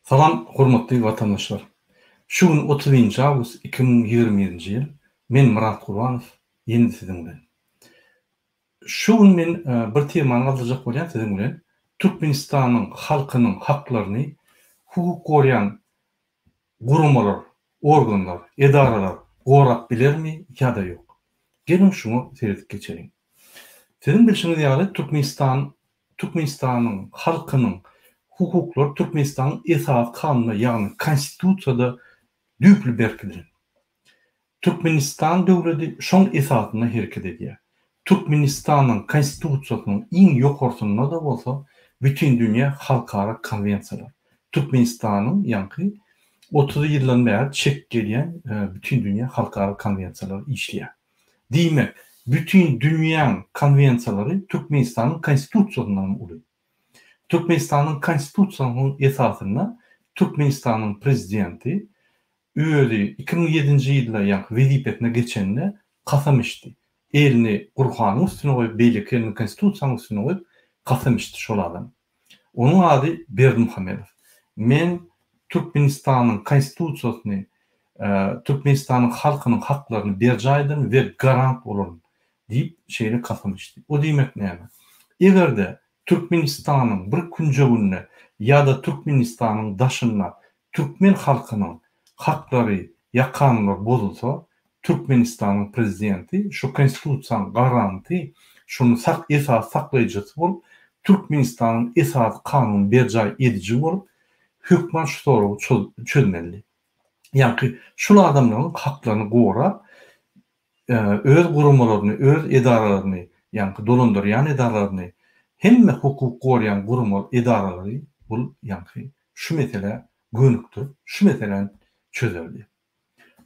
Salam hormatly watandaşlar. Şu gün 31-nji awgust 2021-nji ýyl. Men Myrat Gurbanow ýene-de siziň bilen. Şu gün men bir temany galdyrjak bolýan siziň bilen. Türkmenistanyň halkynyň haklaryny hukuk gorýan guramalar, organlar, edaralar gorap bilermi ýa-da ýok? Geliň şuňa seredip geçeliň. Siziň bilşiňiz ýaly Türkmenistan Türkmenistanyň halkynyň hukuklary Türkmenistanyň Esasy Kanunynda ýagny Konstitusiýada düýpli berkidilen. Türkmenistan döwledi şoň esasynda hereket edýär. Türkmenistanyň Konstitusiýasynyň iň ýokarsynda-da bolsa bütindünýä halkara konwensiýalar. Türkmenistanyň ýaňky 30 ýyldan bäri çekip gelýän bütindünýä halkara konwensiýalary işleýär. Diýmek, bütin dünýäň konwensiýalary Türkmenistanyň Konstitusiýasyndanam uly. Türkmenistanyň Konstitusiýasynyň esasynda Türkmenistanyň Prezidenti Özi 2007-nji ýylda ýaňky wezipesine geçende kasam içdi. Elini Gurhanyň üstüne goýup, beýleki elini Konstitusiýanyň üstüne goýup kasam içdi şol adam. Onuň ady Berdimuhamedow. Men Türkmenistanyň Konstitusiýasyny, Türkmenistanyň halkynyň haklaryny berjaý ederin we garant bolaryn diýip şeýle kasam içdi. O diýmek näme? Eger-de Türkmenistanyň bir künjeginde ýa-da Türkmenistanyň daşynda Türkmen halkynyň haklary ýa kanunlary bozulsa, Türkmenistanyň Prezidenti şu Konstitusiýanyň garanty, şuny sak esasy saklaýjysy bolup, Türkmenistanyň esasy kanunyny berjaý ediji bolup, hökman şu soragy çözmeli. Ýaňky şul adamlaryň haklaryny gorap, öz guramalaryny, öz edaralaryny, ýaňky dolandyrýan edaralaryny, hemme hukuk gorýan gurama edaralary bul ýaňky şu meselä gönükdirip, şu meseläni çözerdi.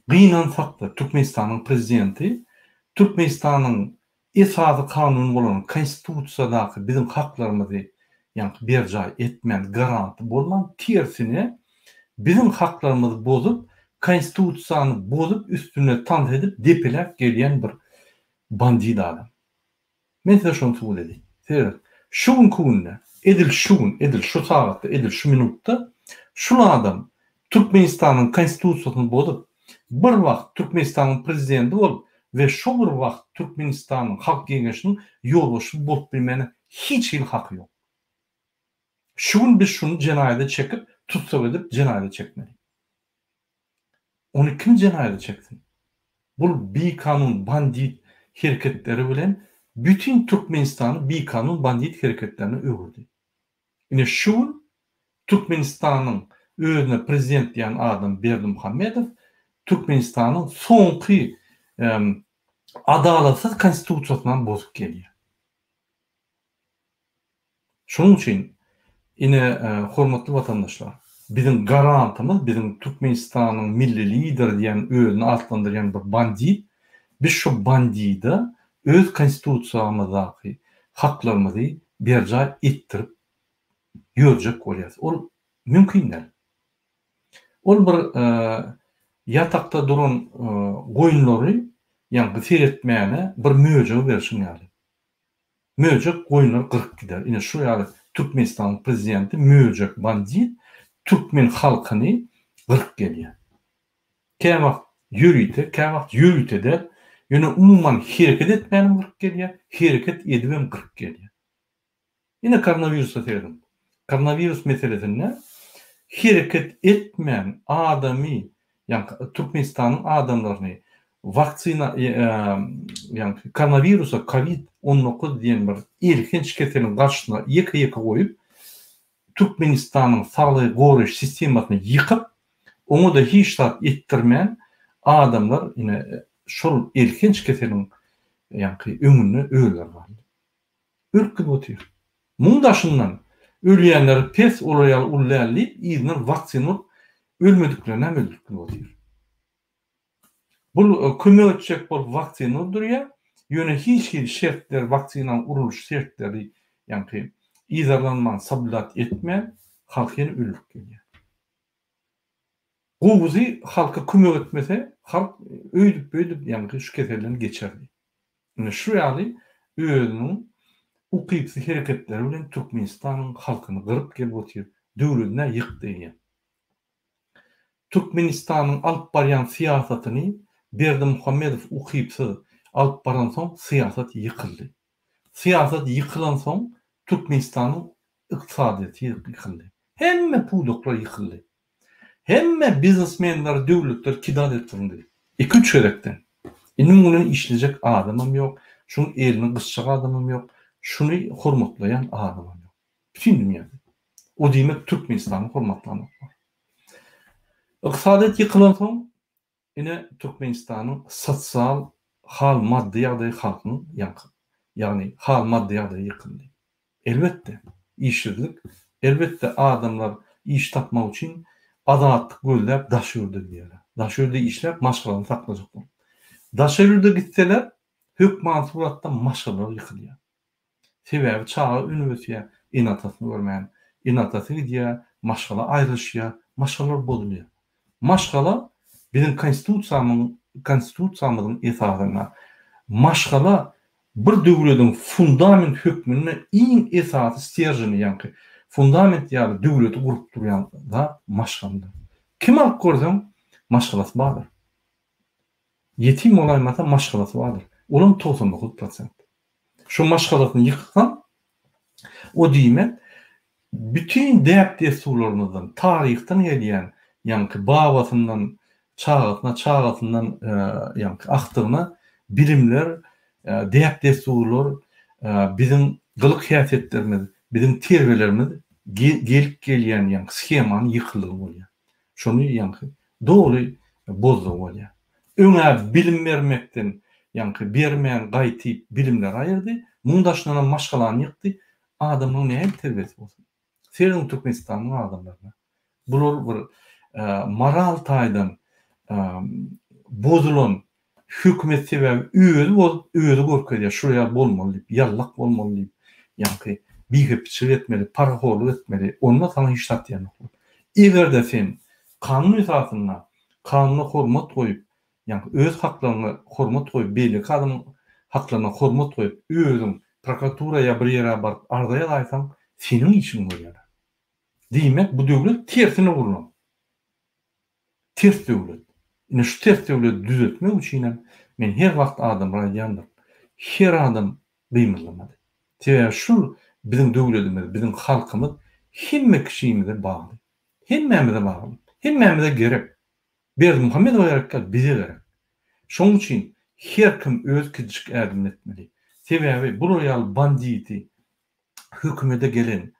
Gynansakda, Türkmenistanyň prezidenti Türkmenistanyň Esasy kanun bolan Konstitusiýadaky biziň haklarymyzy ýaňky berjaý etmän, garanty bolman, tersine, biziň haklarymyzy bozup, Konstitusiýany bozup, üstünde tans edip, depeläp gelýän bir bandit adam. Men size şony subut edeýin. Serediň, şu günki günde, edil şu gün, edil şu sagatda, edil şu minutda şul adam Türkmenistanyň Konstitusiýasyny bozup, bir wagt Türkmenistanyň Prezidenti bolup we şo bir wagt Türkmenistanyň Halk Geňeşiniň ýolbaşçysy bolup bilmäne hiç hili haky ýok. Şu gün biz şuny jenaýada çekip, tussag edip jenaýada çekmeli. Ony kim jenaýada çeksin? Bul bikanun bandit hereketleri bilen bütin Türkmenistany bikanun bandit hereketlerine öwürdi. Ine şu gün Türkmenistanyň özüne prezident diýen adam Berdimuhamedow Türkmenistanyň soňky adalatsyz konstitusiýasynam bozup gelýär. Şonuň üçin ine hormatly watandaşlar biziň garantymyz biziň Türkmenistanyň milli lideri diýen özüni atlandyrýan bir bandit biz şu bandide öz konstitusiýamyzdaky haklarymyzy berjaý etdirip ýörjek bolýas. Ol mümkin däl. Ol bir ýatakda duran goýunlary ýaňky seretmäne bir möjege berşiň ýaly. Möjek goýunlary gyryp gider. Ine şu ýaly Türkmenistanyň prezidenti möjek bandit türkmen halkyny gyryp gelýär. Käwagt ýörite, käwagt ýörite däl, ýöne umuman hereket etmänem gyryp gelýär, hereket edibem gyryp gelýär. Ine koronawirusa serediň. Koronawirus meselesinde hereket etmän adamy, ýagny Türkmenistanyň adamlaryny waksina, ýagny koronawirusa kowid 19 diýen bir elhenç keseliň garşysyna ýeke-ýeke goýup, Türkmenistanyň saglygy goraýyş sistemasyny ýykyp, oňa-da hiç zat etdirmän, adamlar ine şol elhenç keseliň ýaňky öňünde özleri galdy. Ölüp gidip otyr. Muň daşyndan ölýänleri pes, olar ýaly uly däl diýip, yzyndan waksina urup, ölmediklerinem öldürip gidip otyr. Bul kömek etjek bolup waksina urdurýar, ýöne hiç hili şertler, waksinanyň urulyş şertleri ýaňky yzarlanman, soblýudat etmän, halk ýene öldürip gelýär. Gowusy halka kömek etmese, halk öýdüp-beýdip ýaňky şu keselden geçer diýip. Ine şu ýaly özüniň ukypsyz hereketleri bilen Türkmenistanyň halkyny gyryp gelip otyr, döwledin-ä ýykdy eýýäm. Türkmenistanyň alyp barýan syýasatyny Berdimuhamedow ukypsyz alyp baransoň syýasat ýykyldy. Syýasat ýykylansoň Türkmenistanyň ykdysadyýeti ýykyldy. Hemme pudaklar ýykyldy. Hemme biznesmenleri döwletler kidat edip zyňdy. Iki-üç gezekden. Indi muň bilen işlejek adamam ýok, şuň elini gysjak adamam ýok, şuny hormatlaýan adamam ýok. Bütin dünýäde. O diýmek Türkmenistany hormatlanoklar. Ykdysadyýet ýykylansoň ine Türkmenistanyň sosial hal maddy ýagdaýy halkyň ýaňky ýagny hal maddy ýagdaýy ýykyldy. Elbetde işsizlik, elbetde adamlar iş tapmak üçin azatlyk gözläp daşary ýurda gidýärler. Daşary ýurda işläp maşgalasyny saklajak bolup. Daşary ýurda gitseler hökman suratda maşgalalar ýykylýar. Sebäbi çaga önüp ösýär, ene-atasyny görmän. Ene-atasy gidýär, maşgala aýrylyşýar, maşgalalar bozulýar. Maşgala biziň konstitusiýamyň konstitusiýamyzyň esasynda maşgala bir döwlediň fundament hökmünde iň esasy sterženi ýaňky fundament ýaly döwleti gurup durýan zat maşgaladyr. Kim alyp görseň maşgalasy bardyr. Ýetim bolaýmasa maşgalasy bardyr. Olam 99 prosent. Şu maşgalasyny ýyksaň, o diýmek, bütin däp-dessurlarymyzdan, taryhdan gelýän, ýaňky babasyndan çagasyna, çagasyndan ýaňky agtygyna bilimler, däp-dessurlar, biziň gylyk-häsiýetlerimiz, biziň terbiýelerimiz gelip gelýän ýaňky shemany ýykyldygy bolýar. Şony ýaňky doly bozdugy bolýar. Öň-ä bilim bermekden ýaňky bermän gaýtyp bilimleri aýyrdy, muň daşyndanam maşgalany ýykdy, adamlaň nähili terbiýesi bolsun? Serediň Türkmenistanyň adamlaryna. Bular bir moral taýdan bozulan Hökümet sebäbi özi bolup özi görkezýär şular ýaly bolmaly diýip, ýallak bolmaly diýip, ýaňky bihepbeçilik etmeli, parahorlyk etmeli, onda saňa hiç zat diýenoklar. Egerde sen kanun esasynda kanuna hormat goýup, ýaňky öz haklaryňa hormat goýup, beýleki adamyň haklaryna hormat goýup, özüň prokuratura ýa bir ýere baryp arza ýazaýsaň, seniň işiňi görýärler. Diýmek bu döwlet tersine gurlan. Ters döwlet. Ine şu ters döwleti düzetmek üçinem men her wagt adamlara aýdýandyryn. Her adam gymyldamaly. Sebäbi şul biziň döwledimiz, biziň halkymyz hemme kişimize bagly. Hemmämize bagly. Hemmämize gerek. Berdimuhamedowa gerek däl, bize gerek. Şonuň üçin her kim öz kiçijik ädimini etmeli. Sebäbi bular ýaly banditi, hökümede gelen,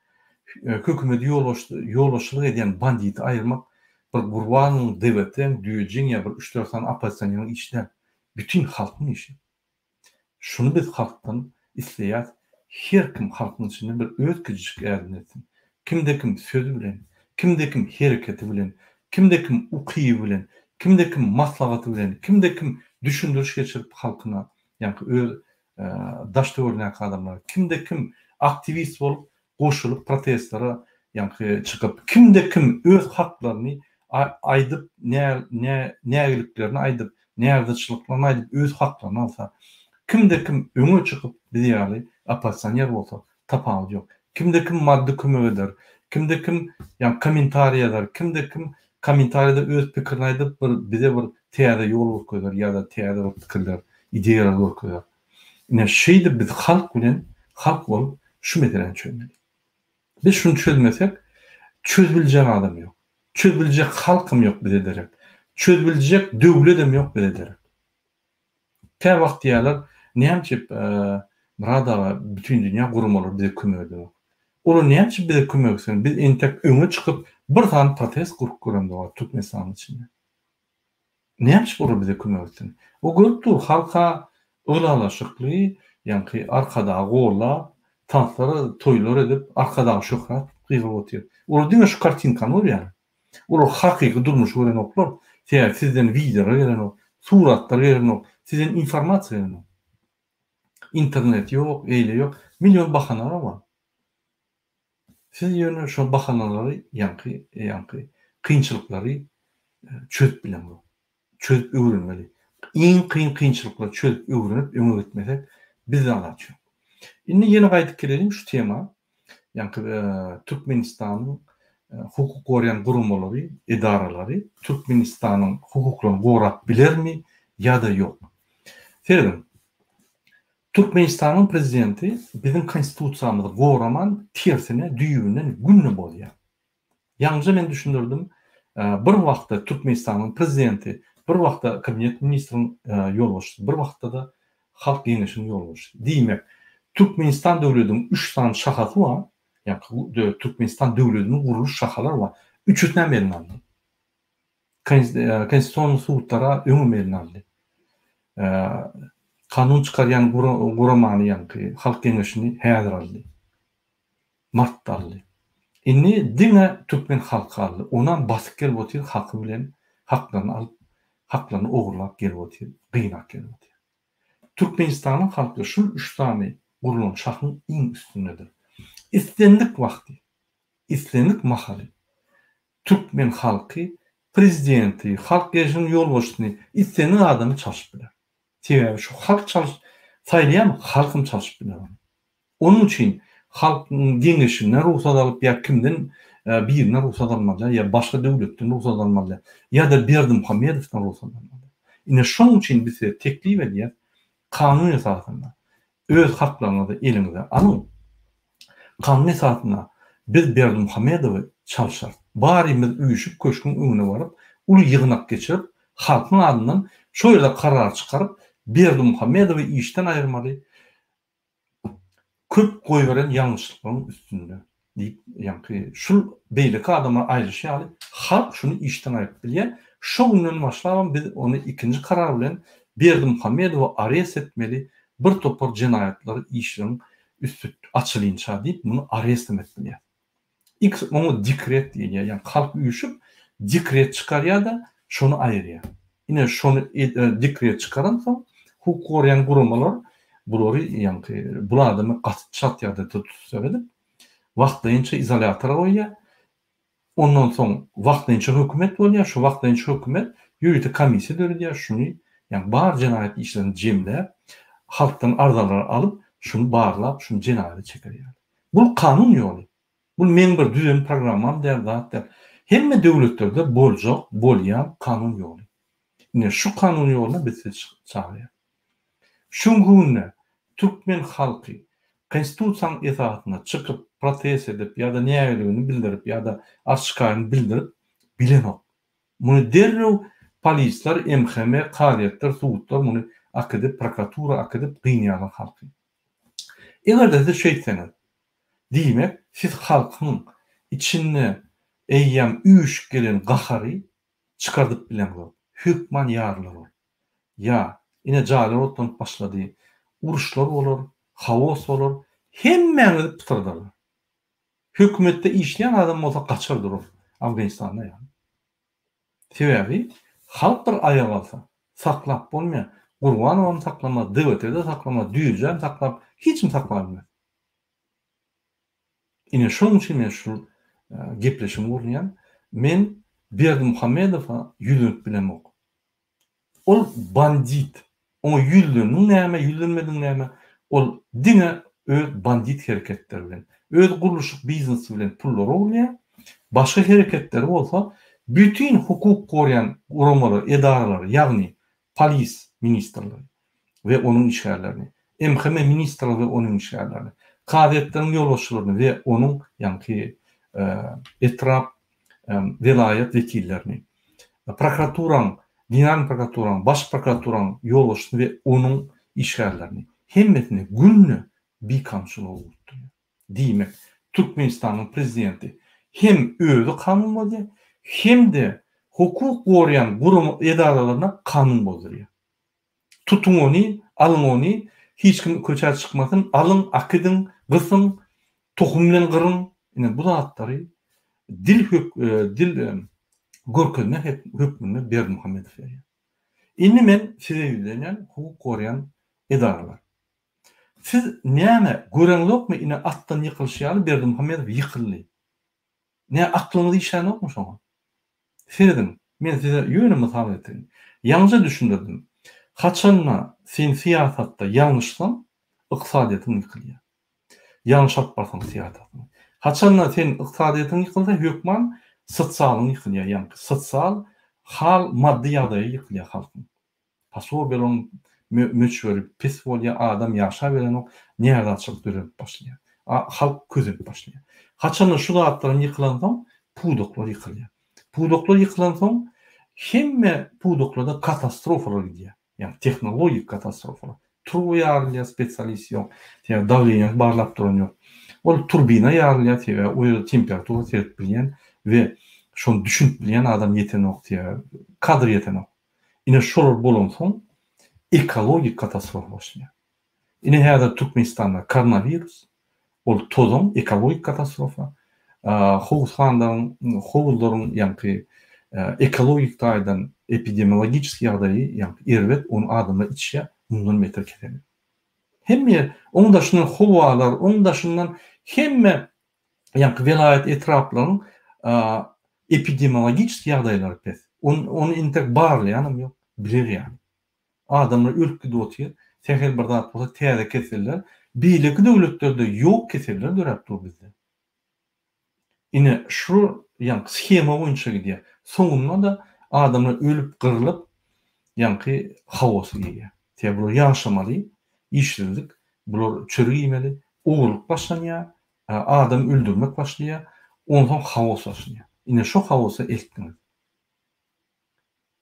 hökümede ýolbaşçylyk edýän banditi aýyrmak bir Gurbanowyň, DWT-iň, Düýejiň ýa bir üç-dört sany oppozisioneriň işi däl. Bütin halkyň işi. Şuny biz halkdan isleýäs, her kim halkyň içinde bir öz kiçijik ädimini etsin. Kimde-kim sözi bilen, kimde-kim hereketi bilen, kimde-kim ukyby bilen, kimde-kim maslahaty bilen, kimde-kim düşündiriş geçirip halkyna, ýaňky öz daş-töweregindäki adamlar, kimde-kim aktiwist bolup goşulyp protestlere ýaňky çykyp, kimde-kim öz haklaryny aýdyp, nägiliklerini aýdyp, närazyçylyklaryny aýdyp öz haklaryny alsa, kimde-kim öňe çykyp biz ýaly oppozisioner bolsa, tapawudy ýok. Kimde-kim maddy kömek eder, kimde-kim ýaňky kommentariý ýazar, kimde-kim kommentariýada öz pikirini aýdyp bir bize bir täze ýol görkezer ýa-da täze bir pikirler, ideýalar görkezer. Ine şeýdip biz halk bilen halk bolup şu meseläni çözmeli. Biz şuny çözmesek çözübiljek adam ýok. Çözübiljek halkam ýok bize derek. Çözübiljek döwledem ýok bize derek. Kä wagt diýýärler, näme üçin Myrat aga bütindünýä guramalary bize kömek edenok. Olar näme üçin bize kömek etsin? Biz entek öňe çykyp bir sany protest gurup göremzok Türkmenistanyň içinde. Näme üçin olar bize kömek etsin? O görüp dur, halka ylalaşykly, ýaňky Arkadagy gollap, tanslar, toýlar edip, Arkadaga şöhrat gygyryp otyr. Olar diňe şu kartinkany görýärler. Olar hakyky durmuşy görenoklar. Sebäbi sizden wideolar gelenok, suratlar gelenok, sizden informasiýa gelenok. Internet ýok, eýle ýok, million bahanalar bar. Siz ýöne şol bahanalary ýaňky ýaňky kynçylyklary çözüp bileňzok. Çözüp öwrenmeli. Iň kyn kynçylyklary çözüp öwrenip öňe gitmesek bizde alaç ýok. Indi ýene gaýdyp geleliň şu tema. Ýaňky Türkmenistanyň. hukuk goraýan guramalary, edaralary Türkmenistanyň hukuklaryny gorap bilermi ýa-da ýok? Serediň, Türkmenistanyň prezidenti biziň konstitusiýamyzy goraman, tersine düýbünden günde bozýar. Ýaňyja men düşündirdim, bir wagtda Türkmenistanyň prezidenti, bir wagtda kabinet ministriň ýolbaşçysy, bir wagtda-da Halk geňeşiniň ýolbaşçysy. Diýmek, Türkmenistan döwlediniň üç sany şahasy bar, ýagny Türkmenistan döwlediniň gurluş şahalary bar. Üçüsinem eline aldy. Konstitusion sudlara öňem eline aldy. Kanun çykarýan guramany ýaňky Halk geňeşini häzir aldy. Martda aldy. Indi diňe türkmen halky aldy. Onam basyp gelip otyr haky bilen haklaryny alyp haklaryny ogurlap gelip otyr, gynap gelip otyr. Türkmenistanyň halky şul üç sany gurlan şahyň iň üstündedir. Islendik wagty, islendik mahaly türkmen halky prezidenti, halk geňeşiniň ýolbaşçysyny, islendik adamy çalşyp biler. Sebäbi şu halk çalyş saýlaýarmy, halkam çalşyp biler ony. Onuň üçin halkyň geňeşinden rugsat alyp ýa kimden birinden rugsat almaly däl, ýa başga döwletden rugsat almaly däl, ýa-da Berdimuhamedowdan rugsat almaly däl. Ine şonuň üçin biz size teklip edýäs, kanun esasynda öz haklaryňyzy eliňize alyň. Kanun esasynda biz Berdimuhamedowy çalşarys. Barymyz üýşüp köşgüň öňüne baryp, uly ýygnak geçirip, halkyň adyndan şo ýerde karar çykaryp, Berdimuhamedowy işden aýyrmaly, köp goýberen ýalňyşlyklaryň üstünde diýip, ýaňky şul beýleki adamlar aýryşy ýaly, halk şuny işden aýryp bilýär. Şo günden başlabam biz ony ikinji karar bilen Berdimuhamedowy arest etmeli, bir topar jenaýatlar işleriň üsti açylynça diýip, muny arestem edip bilýär. X oňa dekret diýilýär. Ýagny halk üýşüp dekret çykarýar-da, şony aýyrýar. Ine şony dekret çykaransoň hukuk goraýan guramalar bulary ýaňky bul adamy gaty çalt ýagdaýda tussag edip, wagtlaýynça izolýatora goýýar. Ondan soň wagtlaýynça hökümet bolýar. Şu wagtlaýynça hökümet ýörite komissiýa döredýär. Şuny ýagny bar jenaýat işlerini jemläp, halkdan arzalary alyp, şuny barlap, şuny jenaýata çekerýär. Bul kanun ýoly. Bul meň bir düzen programmam däl, zat däl. Hemme döwletlerde boljak, bolýan kanun ýoly. Ine şu kanun ýoluna biz sizi çagyrýas. Şu günki günde türkmen halky konstitusiýanyň esasynda çykyp protest edip ýa-da nägiligini bildirip ýa-da arz-şikaýatyny bildirip bilenok. Muny derrew polisler, MHM, kazyýetler, sudlar muny akidip, prokuratura akidip gynýarlar halky. Eger-de siz şeýtseňiz, diýmek, siz halkyň içinde eýýäm üýşüp gelen gahary çykardyp bileňzok. Hökman ýarylar ol. Ýa, ine jaýlar otlanyp başlady, uruşlar bolar, haos bolar, hemmäňizi pytyrdarlar. Hökümetde işleýän adam bolsa gaçar durar, Afganistanda ýaly. Sebäbi halk bir aýak alsa, saklap bolmaýar. Gurbanowam saklamaz, DWT-de saklamaz, Düýejem saklap, hiç kim saklap bilmez. Ine şonuň üçin men şu gepleşigi gurnaýan. Men Berdimuhamedowa ýüzlenip bilemok. Ol bandit. Oňa ýüzlendiň näme, ýüzlenmediň näme, ol diňe öz bandit hereketleri bilen, öz gurluşyk biznesi bilen pullar ogurlaýar. Başga hereketleri bolsa bütin hukuk goraýan guramalar, edaralar, ýagny polis ministrligi we onuň işgärlerini, MHM ministrligi we onuň işgärlerini, kazyýetleriň ýolbaşçylaryny we onuň ýaňky etrap welaýat wekillerini, prokuraturaň, Generalnyý prokuraturanyň, Baş prokuraturanyň ýolbaşçysyny we onuň işgärlerini, hemmesini günde bikanunçylyga ugrukdyrýar. Diýmek, Türkmenistanyň prezidenti hem özi kanun bozýar, hem-de hukuk goraýan gurama edaralaryna kanun bozdurýar. Tutuň ony, alyň ony, hiç kim köçä çykmasyn, alyň, akidiň, gysyň, tohum bilen gyryň. Ine bu zatlary dil hök dil görkezme hökmünde Berdimuhamedow berýär. Indi men size ýüzlenýän hukuk goraýan edaralar. Siz näme göreňzokmy ine atdan ýykylyşy ýaly Berdimuhamedow ýykyldy. Nä aklyňyz işlänokmy şoňa? Serediň, men size ýöne mysal getirin. Ýaňyja düşündirdim. Haçanda sen syýasatda ýalňyşsaň, ykdysadyýetiň ýykylýar. Ýalňyş alyp barsaň syýasatyňy. Haçanda sen ykdysadyýetiň ýykylsa hökman sosialyň ýykylýar, ýaňky sosial hal maddy ýagdaýy ýykylýar halkyň. Posobiýalaryň möçberi pes bolýar, adam ýaşaberenok, närazyçylyk döredip başlaýar. Halk kösenip başlaýar. Haçanda şu zatlaram ýykylansoň pudaklar ýykylýar. Pudaklar ýykylansoň hemme pudaklarda katastrofalar gidýär. Ýagny tehnologik katastrofalar. Turba ýarylýar, spesialist ýok. Sebäbi dawleniýasy barlap duran ýok. Ol turbina ýarylýar, sebäbi o ýerde temperatura seredip bilýän we şony düşünip bilýän adam ýetenok, sebäbi kadr ýetenok. Ine şolar bolansoň ekologik katastrofa başlaýar. Ine häzir Türkmenistanda koronawirus, ol tozan, ekologik katastrofa, howuzhanlaryň, howuzlaryň ýaňky ekologik taýdan epidemiologiçeskiý ýagdaýy ýaňky erbet, ony adamlar içýär, mundan beter kesel. Hemme ýer, oň daşyndan howalar, oň daşyndan hemme ýaňky welaýat etraplaryň epidemiologiçeskiý ýagdaýlary pes. Ony entek barlaýanam ýok, biler ýaly. Adamlar ölüp gidip otyr. Sähel bir zat bolsa täze keseller, beýleki döwletlerde ýok keseller döräp dur bizde. Ine şu ýaňky shema boýunça gidýär. Soňunda-da adamlar ölüp gyrlyp ýaňky haosa girýär. Sebäbi bular ýaşamaly, işsizlik, bular çörek iýmeli, ogurlyk başlanýar, adam öldürmek başlaýar, onsoň haos başlanýar. Ine şo haosa eltdiňiz.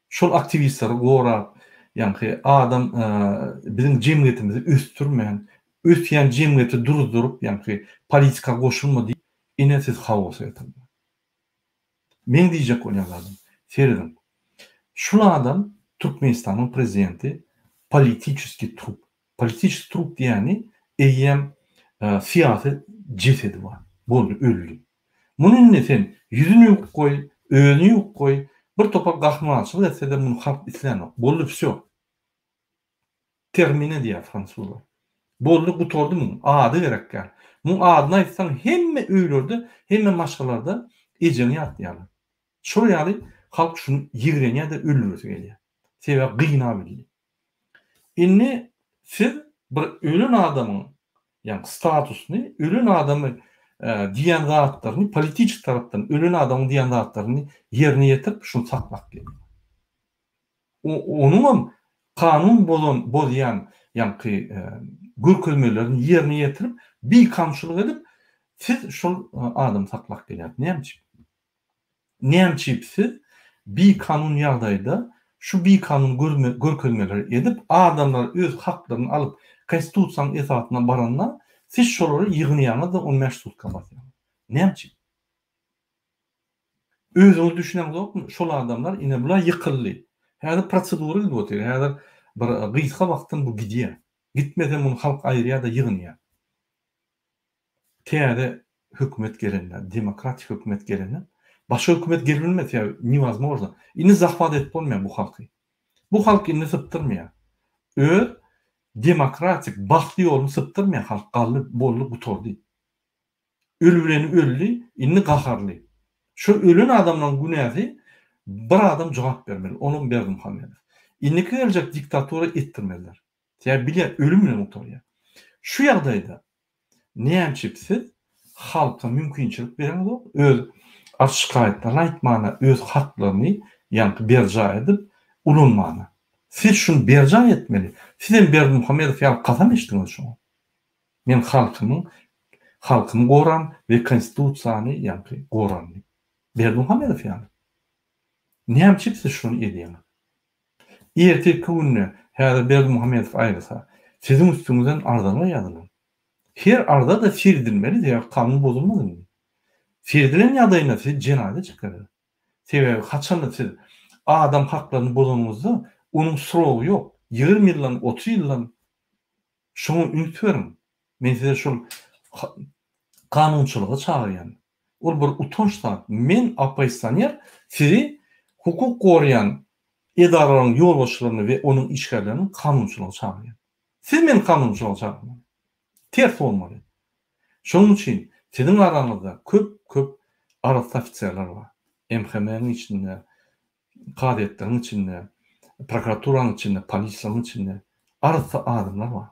Şol aktiwistleri gorap, ýaňky adam biziň jemgyýetimizi ösdürmän, ösýän jemgyýeti duruzdyryp, ýaňky politika goşulma diýip, ine siz haosa getirdiňiz. Meň diýjek bolýan zadym, serediň, şul adam Türkmenistanyň prezidenti politiçeskiý trup. Politiçeskiý trup diýýäni eýýäm syýasy jesedi bar. Boldy, öldi. Muny indi sen ýüzüni ýuwup goý, özüni ýuwup goý, bir topar gahrymançylyk etse-de muny halk islänok. Boldy wsýo. Termine diýýär fransuzlar. Boldy gutardy muň ady gerek däl. Muň adyny aýtsaň hemme öýlerde, hemme maşgalalarda ejeňi ýatlaýarlar. Şol ýaly halk şuny ýigrenýär-de öldüresi gelýär. Sebäbi gynabildi. Indi siz bir ölen adamyň ýagny statusyny, ölen adamy diýen zatlaryny politiçik tarapdan ölen adamyň diýen zatlaryny ýerine ýetirip şuny saklap gelýär. Onuňam kanun bozan bozýan ýaňky görkezmelerini ýerine ýetirip bikanunçylyk edip siz şol adamy saklap gelýärsiňiz. Näme üçin? Näme üçin siz bikanun ýagdaýda şu bikanun görkezmeleri edip, adamlar öz haklaryny alyp, konstitusiýanyň esasynda baranda, siz şolary ýygnaýaňyz-da 15 sutka basýaňyz? Näme üçin? Özüňiz düşüneňzokmy, şol adamlar ine bular ýykyldy. Häzir prosedura gidip otyr. Häzir bir gysga wagtdan bu gidýär. Gitmese muny halk aýyrýar-da ýygnaýar. Täze hökümet gelende, demokratik hökümet gelende, başga hökümet gelip bilmez, sebäbi newozmojno. Indi zahwat edip bolmaýar bu halky. Bu halk indi sypdyrmaýar. Öz demokratik, bagtly ýoluny sypdyrmaýar halk, galdy, boldy, gutardy. Ölübileni öldi, indi gaharly. Şo ölen adamlaryň günäsi bir adam jogap bermeli, onam Berdimuhamedow. Indiki geljek diktatura etdirmezler. Sebäbi bilýär, ölüm bilen gutarýar. Şu ýagdaýda nämçip siz halka mümkinçilik bereňzok, öz arz-şikaýatlaryny aýtmana, öz haklaryny ýaňky berjaý edip ulanmana. Siz şuny berjaý etmeli. Siz hem Berdimuhamedow ýaly kasam içdiňiz şoňa. Men halkymyň halkymy goran we konstitusiýany ýaňky goran diýip. Berdimuhamedow ýaly. Nämçip siz şuny edýäňiz? Ertirki günde häzir Berdimuhamedow aýrylsa, siziň üstüňizden arzalar ýazylar. Her arza-da seredilmeli, sebäbi kanun bozulmaz indi. Seredilen ýagdaýynda sizi jenaýata çekerler. Sebäbi haçanda siz adam haklaryny bozanyňyzda, onuň srogy ýok, 20 ýyldan, 30 ýyldan. Şoňa üns beriň. Men size şol kanunçylyga çagyrýan. Ol bir utanç zat. Men oppozisioner sizi hukuk goraýan edaralaryň ýolbaşçylaryny we onuň işgärlerini kanunçylyga çagyrýan. Siz meni kanunçylyga çagyrmaly. Ters bolmaly. Şonuň üçin siziň araňyzda köp köp arassa ofiserler bar. MHM-niň içinde, kazyýetleriň içinde, prokuraturanyň içinde, polisiýanyň içinde arassa adamlar bar.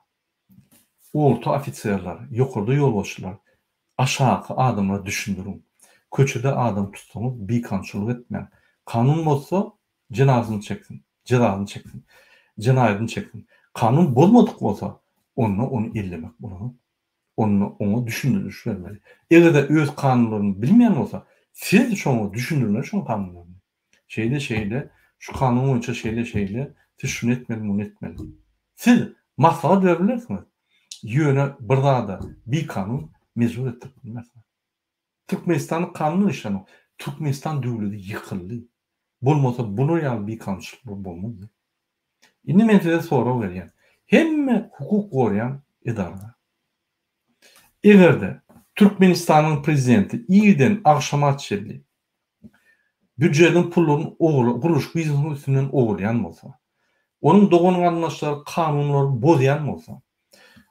Orta ofiserler, ýokarda ýolbaşçylar. Aşaky adamlara düşündiriň. Köçede adam tutsaňyz bikanunçylyk etmäň. Kanun bozsa jenazyny çeksin, jezasyny çeksin, jenaýadyny çeksin. Kanun bozmadyk bolsa, onda ony ellemek bolanok. Onda oňa düşündiriş bermeli. Eger-de öz kanunlaryny bilmeýän bolsa, siz şoňa düşündirmeli şoň kanunlaryny. Şeýle şeýle, şu kanun boýunça şeýle şeýle, siz şuny etmeli, muny etmeli. Siz maslahat berip bilersiňiz. Ýöne bir zada bikanun mejbur etdirip bilmersiňiz. Türkmenistanda kanun işlenok. Türkmenistan döwleti ýykyldy. Bolmasa bular ýaly bikanunçylyklar bolmazdy. Indi men size sorag berýän. Hemme hukuk goraýan edaralar. Eger-de Türkmenistanyň prezidenti irden agşama çenli býujetiň pullaryny ogurla, gurluşyk biznesiniň üstünden ogurlaýan bolsa, onuň dogan-garyndaşlary kanunlary bozýan bolsa,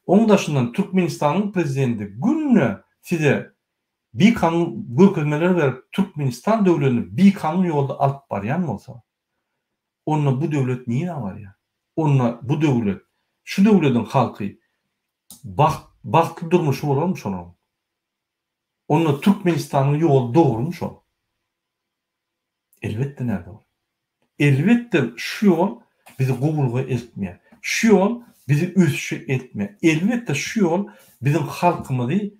onuň daşyndan Türkmenistanyň prezidenti günde size bikanun görkezmeler berip Türkmenistan döwletini bikanun ýolda alyp barýan bolsa, onda bu döwlet nirä barýar? Onda bu döwlet, şu döwlediň halky bagt, bagtly durmuşy bolarmy şolaryň? Onda Türkmenistanyň ýoly dogrumy şol? Elbetde nädogry. Elbetde şu ýol bizi gowulyga eltmeýär. Şu ýol bizi ösüşe eltmeýär. Elbetde şu ýol biziň halkymyzy,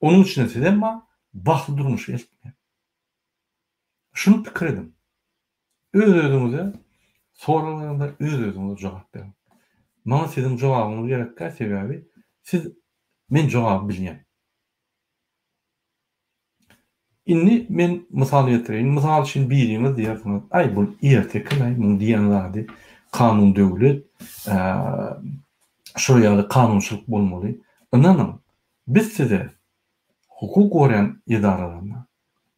onuň içinde sizem bar, bagtly durmuşa eltmeýär. Şuny pikir ediň. Öz-özüňize sorag beriň we öz-özüňize jogap beriň. Maňa siziň jogabyňyz gerek däl, sebäbi siz men jogaby bilýän. Indi men mysal getireýin. Mysal üçin biriňiz diýersiňiz, aý bul ertekilaý, muň diýen zady kanun döwlet, şol ýaly kanunçylyk bolmaly. Ynanyň, biz size hukuk goraýan edaralarynda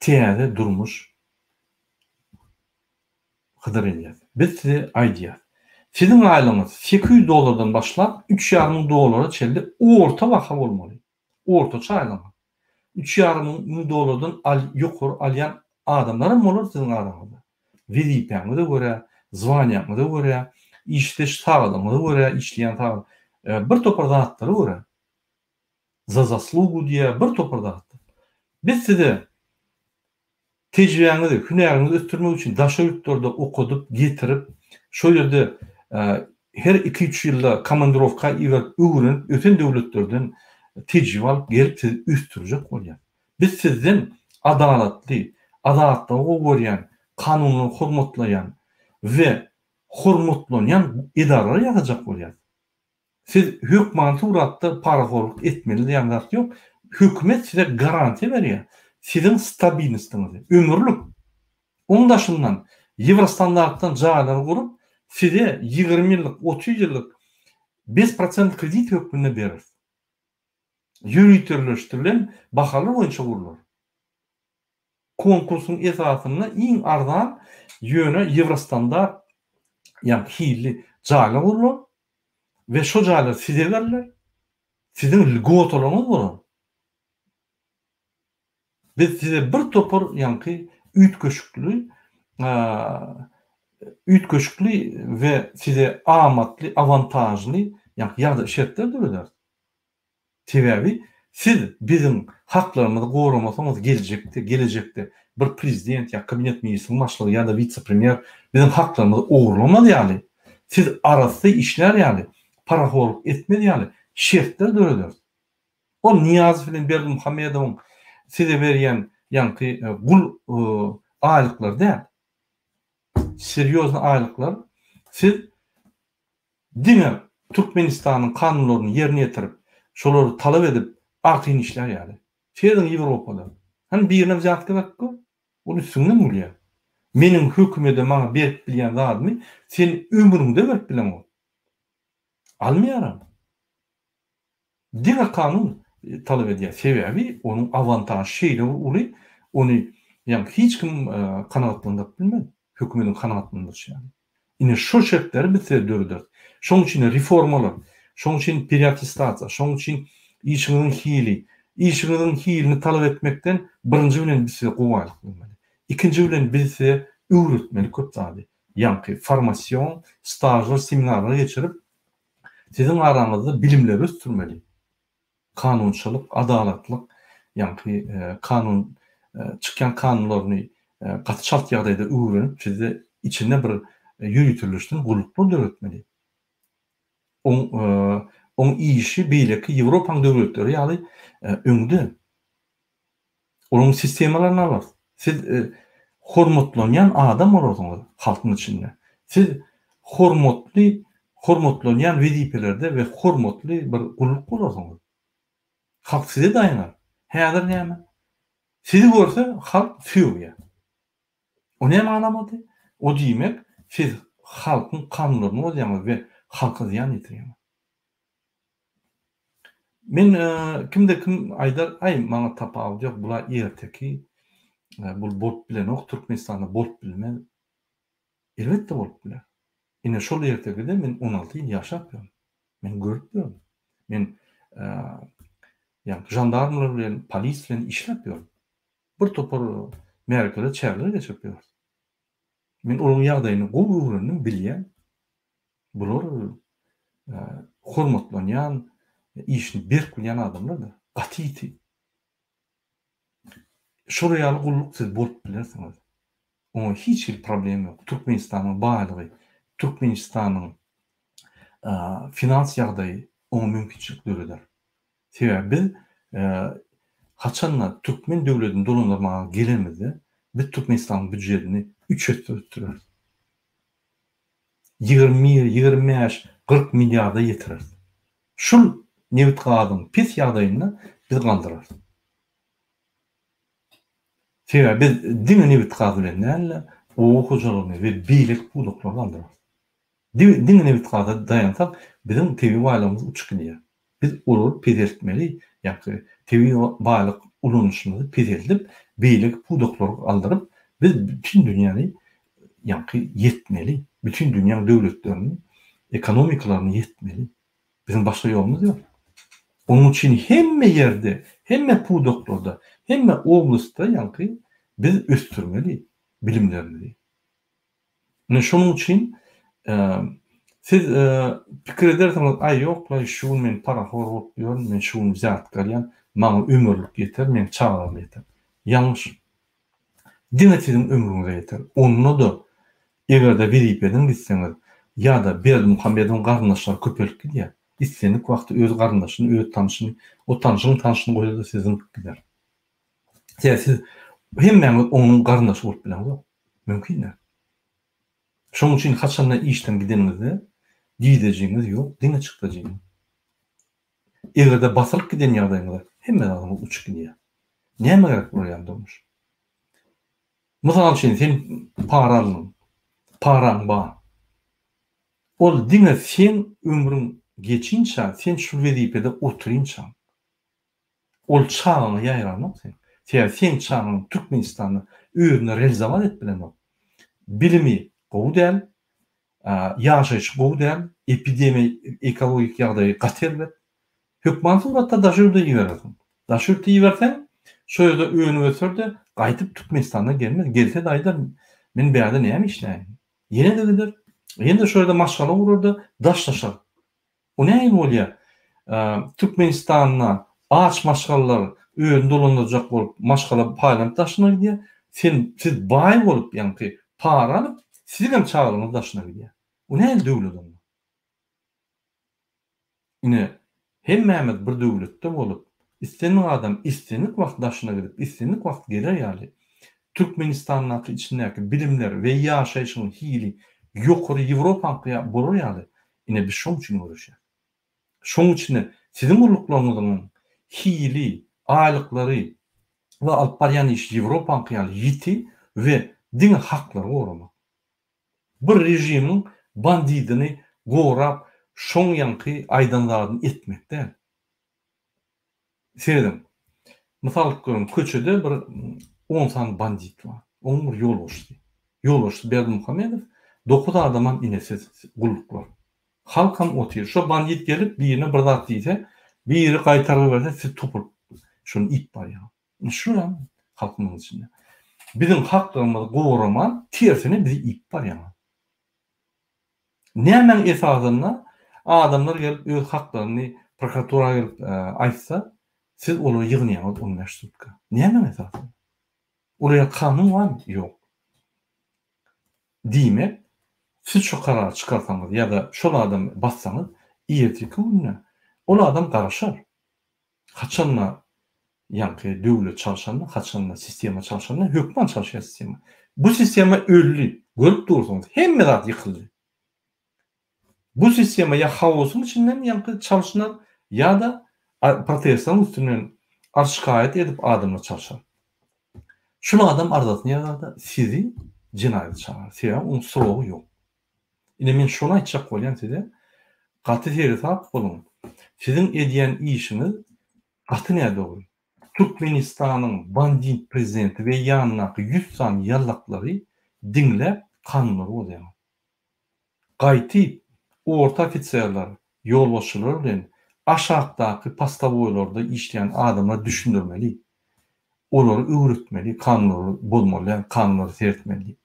täze durmuş hydyr edýäs. Biz size aýdýas. Siziň aýlygyňyz 800 dollardan başlap üç ýarym müň dollara çenli orta baha bolmaly. Ortaça aýlygyňyz. Üç ýarym müň dollardan ýokary alýan adamlaram bolar siziň araňyzda. Wezipäňize görä, zwaniýaňyza görä, işdeş sagadyňyza görä, işleýän sagat, bir topar zatlara görä. Za zaslugu diýýär, bir topar zatlar. Biz size tejribäňizi, hünäriňizi ösdürmek üçin daşary ýurtlarda okadyp, getirip, şol ýerde her iki-üç ýylda komandirowka iberip, öwrenip, ösen döwletlerden tejribe alyp gelip sizi ösdürjek bolýar. Biz sizden adalatly, azatlygy gowy görýän, kanunlary hormatlaýan we hormatlanýan edaralar ýasajak bolýarys. Siz hökmany suratda parahorluk etmeli diýen zat ýok. Hökümet size garantiýa berýär. Siziň stabilnostyňyzy, ömürlik. Oň daşyndan ýewrostandartdan jaýlary gurup, size 20 ýyllyk, 30 ýyllyk bez prosent kredit hökmünde bereris. Ýöriteleşdirilen bahalar boýunça gurlar. Konkursyň esasynda iň arzan, ýöne ýewrostandart, ýagny hilli jaýlar gurlar we şo jaýlar size berler, siziň lgotalaryňyz bolar. Biz size bir topar ýaňky üýtgeşikli üýtgeşikli we size amatly, awantažly ýaňky ýagdaý şertler dörederis. Sebäbi siz biziň haklarymyzy goramasaňyz geljekde, gelejekde bir prezident ýa kabinet ministriň başlygy ýa-da witse-premýer biziň haklarymyzy ogurlamaz ýaly, siz arassa işlär ýaly, parahorluk etmez ýaly şertler dörederis. Ol Nyýazow bilen Berdimuhamedowyň size berýän ýaňky gul aýlyklary däl. Serýozny aýlyklar. Siz Diňe Türkmenistanyň kanunlaryny ýerine ýetirip, şolary talap edip arkaýyn işlär ýaly. Serediň Ýewropada. Hany birine wzýatka berip gör. Ol üstüňden gülýär. Meniň hökümede maňa berip bilýän zadymy sen ömrüňde berip bileňok. Almaýaram. Diňe kanun talap edýär. Sebäbi onuň awantažy şeýle bir uly, ony ýagny hiç kim kanagatlandyryp bilmez, hökümediň kanagatlandyryşy ýaly. Ine şo şertleri biz size dörederis. Şonuň üçin reformalar, şonuň üçin pereattestasiýa, şonuň üçin işiňiziň hili, işiňiziň hilini talap etmekden birinji bilen biz size gowy aýlyk bermeli. Ikinji bilen biz size öwretmeli köp zady. Ýaňky formasion stažlar, seminarlar geçirip, Siziň araňyzda bilimleri ösdürmeli. Kanunçylyk, adalatlyk. Ýaňky kanun çykýan kanunlaryny gaty çalt ýagdaýda öwrenip sizde içinde bir ýöriteleşen gulluklar döretmeli. Oň oň işi beýleki Ýewropaň döwletleri ýaly öňde. Olaryň sistemalaryny alarys. Siz hormatlanýan adam bolarsyňyz halkyň içinde. Siz hormatly hormatlanýan wezipelerde we hormatly bir gulluk bolarsyňyz. Halk size daýanar. Häzir näme? Sizi görse halk sögýär. O näme alamaty? O diýmek, siz halkyň kanunlaryny bozýaňyz we halka zyýan ýetirýäňiz. Men kimde kim aýdar, aý maňa tapawudy ýok, bula erteki, bul bolup bilenok, Türkmenistanda bolup bilmez. Elbetde bolup biler. Ine şol ertekide men 16 ýyl ýaşap ýörün. Men görüp ýörün. Men ýa žandarmlar bilen, polis bilen işläp ýörün. Bir topar märekeler, çäreler geçirip ýörüs. Men olaryň ýagdaýyny gowy öwrendim, bilýän. Bular hormatlanýan, işini berk bilýän adamlardyr. Gaty ýiti. Şolar ýaly gulluk siz bolup bilersiňiz. Oňa hiç hili problem ýok. Türkmenistanyň baýlygy, Türkmenistanyň finans ýagdaýy oňa mümkinçilik döreder. Sebäbi biz haçanda türkmen döwletini dolandyrmaga gelenimizde biz Türkmenistanyň býujetini üç esse ösdüreris. 21, 25, 40 milliarda ýetireris. Şul nebit-gazyň pes ýagdaýynda biz galdyrarys. Sebäbi biz diňe nebit-gaz bilen däl-de, oba hojalygyny we beýleki pudaklary galdyrarys. Diňe nebit-gaza daýansak, biziň tebigy baýlygymyz uçup gidýär. Biz olary peseltmeli, ýagny tebigy baýlyk ulanyşymyzy peseldip, beýleki pudaklary galdyryp, biz bütin dünýäni ýagny ýetmeli, bütin dünýäň döwletleriniň ekonomikalaryny ýetmeli. Biziň başga ýolumyz ýok. Onuň üçin hemme ýerde, hemme pudaklarda, hemme oblastda ýagny biz ösdürmeli bilimlerimizi. Ine şonuň üçin siz pikir edersiňiz, aý ýok-laý şu gün men parahor bolup ýörün, men şu gün wzýatka alýan, maňa ömürlik ýeter, meň çagalarym ýeter. Ýalňyş. Diňe siziň ömrüňize ýeter. Onda-da eger-de wezipeden gitseňiz ýa-da Berdimuhamedowyň garyndaşlary köpelip gidýär. Islendik wagty öz garyndaşyny, öz tanşyny, o tanşyň tanşyny goýsa-da sizi zyňyp gider. Sebäbi siz hemmäňiz onuň garyndaşy bolup bileňzok. Mümkin däl. Şonuň üçin haçanda işden gideniňizde girdejiňiz ýok, diňe çykdajyňyz. Eger-de basylyp giden ýagdaýyňyzda hemme zadyňyz uçup gidýär. Nämä gerek bular ýaly durmuş? Mysal üçin sen para aldyň. Paraň bar. Ol diňe seň ömrüň geçinçä, sen şul wezipede oturynçaň. Ol çagaňa ýaýranok seň. Sebäbi seň çagaň Türkmenistanda özüni realizowat edip bilenok. Bilimi gowy däl, ýaşaýşy gowy däl, epidemiýa ekologik ýagdaýy gaty erbet. Hökman suratda daşary ýurda iberersiň. Daşary ýurtda iberseň, şo ýerde önüp öser-de, gaýdyp Türkmenistana gelmez. Gelse-de aýdar, men bärde näme işläýin? Ýene-de gider, ýene-de şo ýerde maşgala gurar-da, daşlaşar. O nähili bolýar? Türkmenistanda aç maşgalalar özüni dolandyrjak bolup maşgala paýlanyp daşyna gidýär. Sen siz baý bolup ýaňky para alyp siziňem çagalaryňyz daşyna gidýär. O nähili döwlet onda? Ine hemmämiz bir döwletde bolup islendik adam islendik wagt daşyna gidip islendik wagt geler ýaly Türkmenistandaky içindäki bilimler we ýaşaýşyň hili ýokary Ýewropaňky bolar ýaly Ine biz şoň üçin göreşýäs. Şoň üçin-de siziň gulluklaryňyzyň hili, aýlyklary we alyp barýan işi Ýewropaňky ýaly ýiti we diňe haklary goramak. Bir režimiň bandidini gorap şoň ýaňky aýdan zadyny etmek däl. Serediň. Mysal alyp görüň, köçede bir on sany bandit bar. Onuň bir ýolbaşçysy. Ýolbaşçysy Berdimuhamedow, dokuz adamam ine siz gulluklar. Halkam otyr. Şo bandit gelip birine bir zat diýse, biri gaýtargy berse siz topulyp şony iýip barýaňyz. Ine şulam halkymyzyň içinde. Biziň haklarymyzy goraman, tersine bizi iýip barýaňyz. Nämäň esasynda adamlar gelip öz haklaryny prokuratura gelip aýtsa, Siz olary ýygnaýaňyz 15 sutka. Nämäň esasynda? Olara kanun barmy? Ýok. Diýmek, siz şu karary çykarsaňyz ýa-da şol adamy bassaňyz, erteki günde ol adam garaşar. Haçanda ýaňky döwlet çalşanda, haçanda sistema çalşanda, hökman çalşýar sistema. Bu sistema öldi. Görüp dursuňyz, hemme zat ýykyldy. Bu sistema ýa haosyň içinden ýaňky çalşynar, ýa-da protestleriň üstünden arz-şikaýat edip adamlar çalşar. Şul adam arzasyny ýazarda sizi jenaýata çagyrar. Sebäbi onuň srogy ýok. Ine men şony aýtjak bolýan size. Gaty seresap boluň. Siziň edýän işiňiz gaty nädogry. Türkmenistanyň bandit prezidenti we ýanyndaky ýüz sany ýallaklary diňläp kanunlary bozýaňyz. Gaýtyp, orta ofiserler, ýolbaşçylar bilen aşakdaky postowoýlarda işleýän adamlara düşündirmeli. Olary öwretmeli, kanunlary bozmaly däl, kanunlara seretmeli diýip.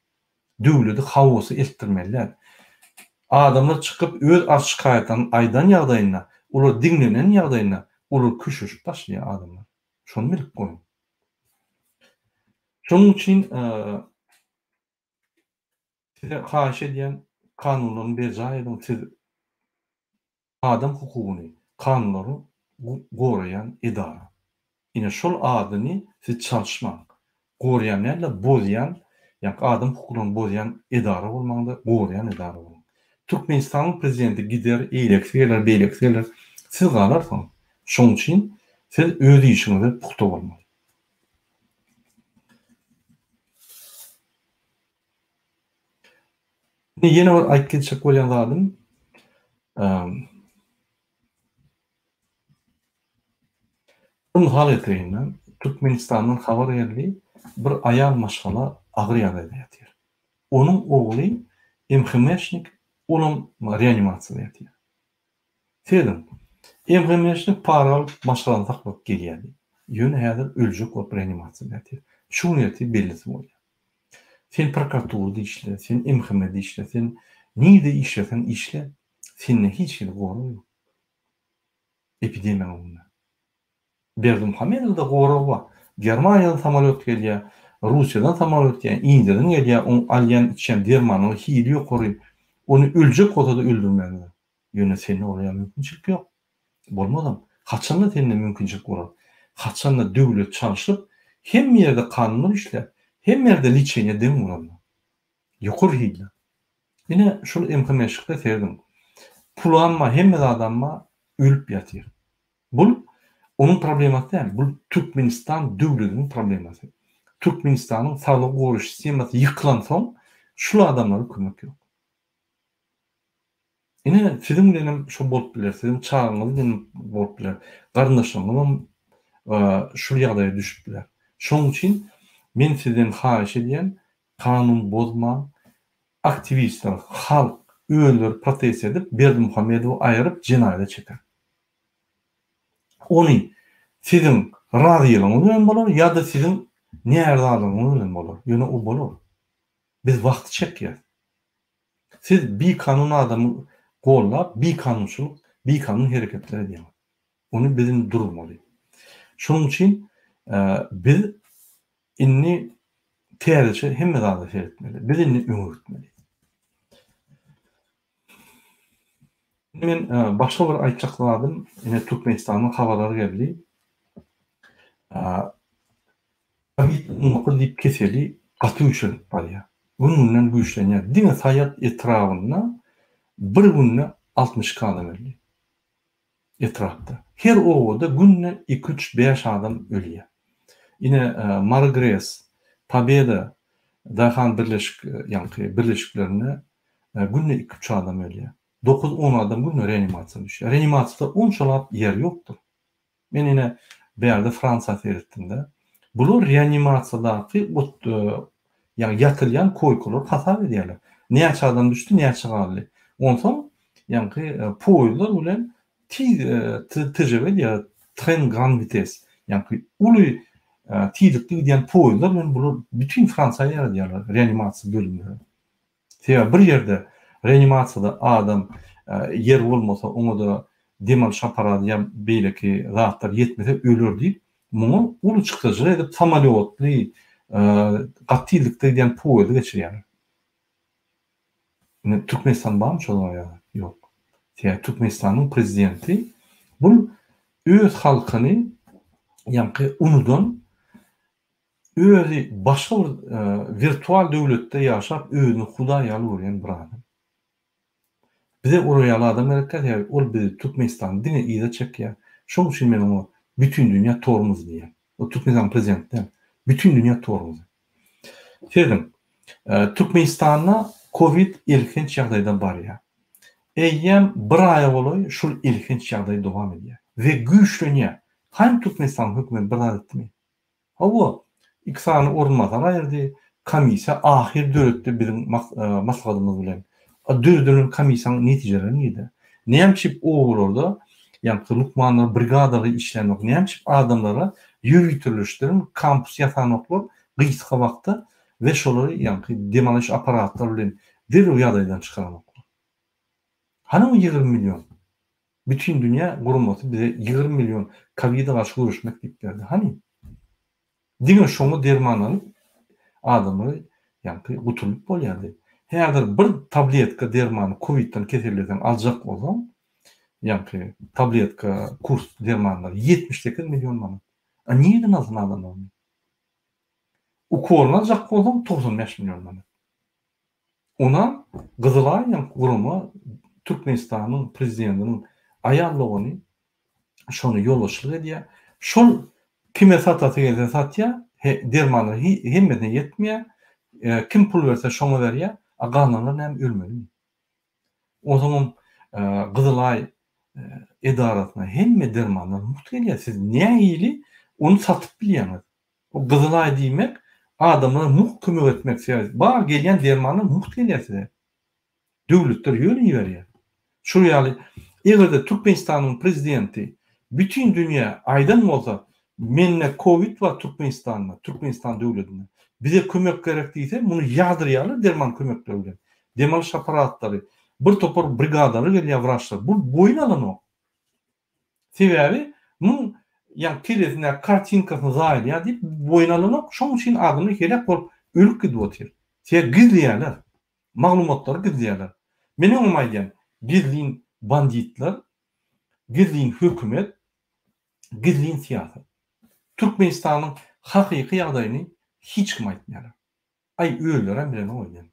Döwledi haosa eltdirmeli däl. Adamlar çykyp öz arz-şikaýatlaryny aýdan ýagdaýynda, olar diňlenen ýagdaýynda olar köşeşip başlaýar adamlar. Şony bilip goýuň. Şonuň üçin Size haýyş edýän kanunlaryny berjaý ediň siz adam hukugyny kanunlary goraýan edara. Ine şol adyny siz çalyşmaň. Goraýan dälde bozýan ýa adam hukuklaryny bozýan edara bolmaňda goraýan edara boluň. Türkmenistanyň prezidenti gider eýlekisi geler beýlekisi geler siz galarsyňyz. Şoň üçin siz öz işiňize pugta bolmaly. Indi ýene bir aýdyp geçjek bolýan zadym, bir mysal getireýin-de, Türkmenistandan habar geldi, bir aýal maşgala agyr ýagdaýda ýatyr. Onuň ogly MHM-şnik, olam reanimasiýada ýatyr. Serediň, MHM-şnik para alyp maşgalany saklap gelýärdi. Ýöne häzir öljek bolup reanimasiýada ýatyr. Şu gün ertir bellisi bolýar. Sen prokuraturada işle, sen MHM-de işle, sen nirde işleseň işle, sende hiç hili gorag ýok. Epidemiýanyň öňünde. Berdimuhamedowda gorag bar. Germaniýadan samolýot gelýär, Russiýadan samolýot gelýär, Indiýadan gelýär, oň alýan içýän dermanynyň hili ýokary. Ony öljek bolsa-da öldürmezler. Ýöne sende ola mümkinçilik ýok. Bolmazam. Haçanda sende mümkinçilik bolar? Haçanda döwlet çalşyp, hemme ýerde kanunlar işläp, hemme ýerde liçeniýe deň bolanda. Ýokary hilli. Ine, şul MHM-şikde serediň. Pulam bar, hemme zadam bar, ölüp ýatyr. Bul onuň problemasy däl, bul Türkmenistan döwletiniň problemasy. Türkmenistanyň saglygy goraýyş sistemasy ýykylansoň, şul adamlara kömek ýok. Ine, siziň bilenem şo bolup biler, siziň çagaňyz bilen bolup biler, garyndaşlaryňyzam şul ýagdaýa düşüp biler. Şonuň üçin men sizden haýyş edýän, kanun bozmaň, aktiwistler, halk özleri protest edip, Berdimuhamedowy aýyryp, jenaýata çeker. Ony siziň razylygyňyz bilen bolar ýa-da siziň närazylygyňyz bilen bolar, ýöne o bolar. Biz wagty çekýäs. Siz bikanun adamy gollap bikanunçylyk, bikanun hereketler edýäňiz. Ony biz indi durmaly. Şonuň üçin biz indi täzeçe hemme zada seretmeli. Biz indi öňe gitmeli. Men başga bir aýtjak zadym, ine Türkmenistandan habarlar geldi. Covid 19 diýip keseli gaty güýçlenip barýar. Gün-günden güýçlenýär. Diňe Saýat etrabynda bir günde 62 adam öldi. Etrapda. Her obada günde iki, üç, bäş adam ölýär. Ine Mary GRES, Pobeda, Daýhan birleşik ýaňky birleşiklerinde günde iki, üç adam ölýär. Dokuz, on adam günde reanimasiýa düşýär. Reanimasiýada onçalap ýer ýokdur. Men ine bärde Fransiýa seretdim-de. Bular reanimasiýadaky ot ýagny ýatylýan koýkalary hasap edýärler. Näçe adam düşdi, näçe galdy. Onsoň ýaňky poýezdler bilen tiz TGV diýýär, train grande vitesse, ýaňky uly tizlikde gidýän poýezdler bilen bular bütin Fransiýa ýaýradýarlar reanimasiýa bölümleri. Sebäbi bir ýerde reanimasiýada adam ýer bolmasa oňa-da dem alyş apparady ýa beýleki zatlar ýetmese öler diýip, muňa uly çykdajylar edip samolýotly, gaty tizlikde gidýän poýezdi geçirýärler. Indi Türkmenistan barmy şolar ýaly? Ýok. Sebäbi Türkmenistanyň prezidenti bul öz halkyny ýaňky unudan, özi başga bir wirtual döwletde ýaşap özüni hudaý ýaly görýän bir adam. Bize olar ýaly adam gerek däl, sebäbi ol bizi Türkmenistany diňe yza çekýär. Şonuň üçin men oňa bütindünýä tormozy diýýän. Ol Türkmenistanyň prezidenti däl. Bütindünýä tormozy. Serediň, Türkmenistanda kowid elhenç ýagdaýda barýar. Eýýäm bir aýa golaý şul elhenç ýagdaý dowam edýär we güýçlenýär. Haýym Türkmenistanyň hökümeti bir zat etdimi? Hawa, iki sany orunbasar aýyrdy, komissiýa ahyr döretdi biziň maslahatymyz bilen. A döredilen komissiýanyň netijeleri nirde? Näme üçin obalarda ýaňky lukmanlar brigadalary işlänok? Näme üçin adamlara ýöriteleşdiren kampus ýasanoklar gysga wagtda we şolary ýaňky dem alyş apparatlary bilen derrew ýagdaýdan çykaranoklar? Hany o 20 million? Bütindünýä guramasy bize 20 million kowide garşy göreşmek diýip berdi. Hany? Diňe şoňa derman alyp adamlary ýaňky gutulyp bolýardy. Häzir bir tabletka dermany kowidden keselleseň aljak bolsaň ýaňky tabletka kurs dermanlary 78 million manat. A nireden alsyn adamlar ony? Ukolyny aljak bolsaň 95 million manat. Onam Gyzylaý ýaňky gurama Türkmenistanyň prezidentiniň aýal dogany şony ýolbaşçylyk edýär. Şol kime satasy gelse satýar, dermanlar hemmesine ýetmeýär. Kim pul berse şoňa berýär. A galanlar näme ölmelimi? Onsoňam Gyzylaý edarasyna hemme dermanlar mugt gelýär. Siz nähili ony satyp bilýäňiz? O Gyzylaý diýmek adamlara mugt kömek etmek sebäbi bar gelýän dermanlar mugt gelýär size. Döwletler ýöne iberýär. Şol ýaly eger-de Türkmenistanyň prezidenti bütin dünýä aýdan bolsa mende kowid bar Türkmenistanda, Türkmenistan döwletinde bize kömek gerek diýse muny ýagdyrýarlar derman kömekleri bilen. Dem alyş apparatlary, bir topar brigadalar gelýär wraçlar. Bu boýun alanok. Sebäbi muň ýa kellesindäki kartinkasyny zaýalaýar diýip boýun alanok. Şoň üçin adamlar heläk bolup ölüp gidip otyr. Sebäbi gizleýärler. Maglumatlary gizleýärler. Men öňem aýdýan, gizlin banditler, gizlin hökümet, gizlin syýasat. Türkmenistanyň hakyky ýagdaýyny hiç kim aýtmaýarlar. Aý özlerem bilenok öýdýän.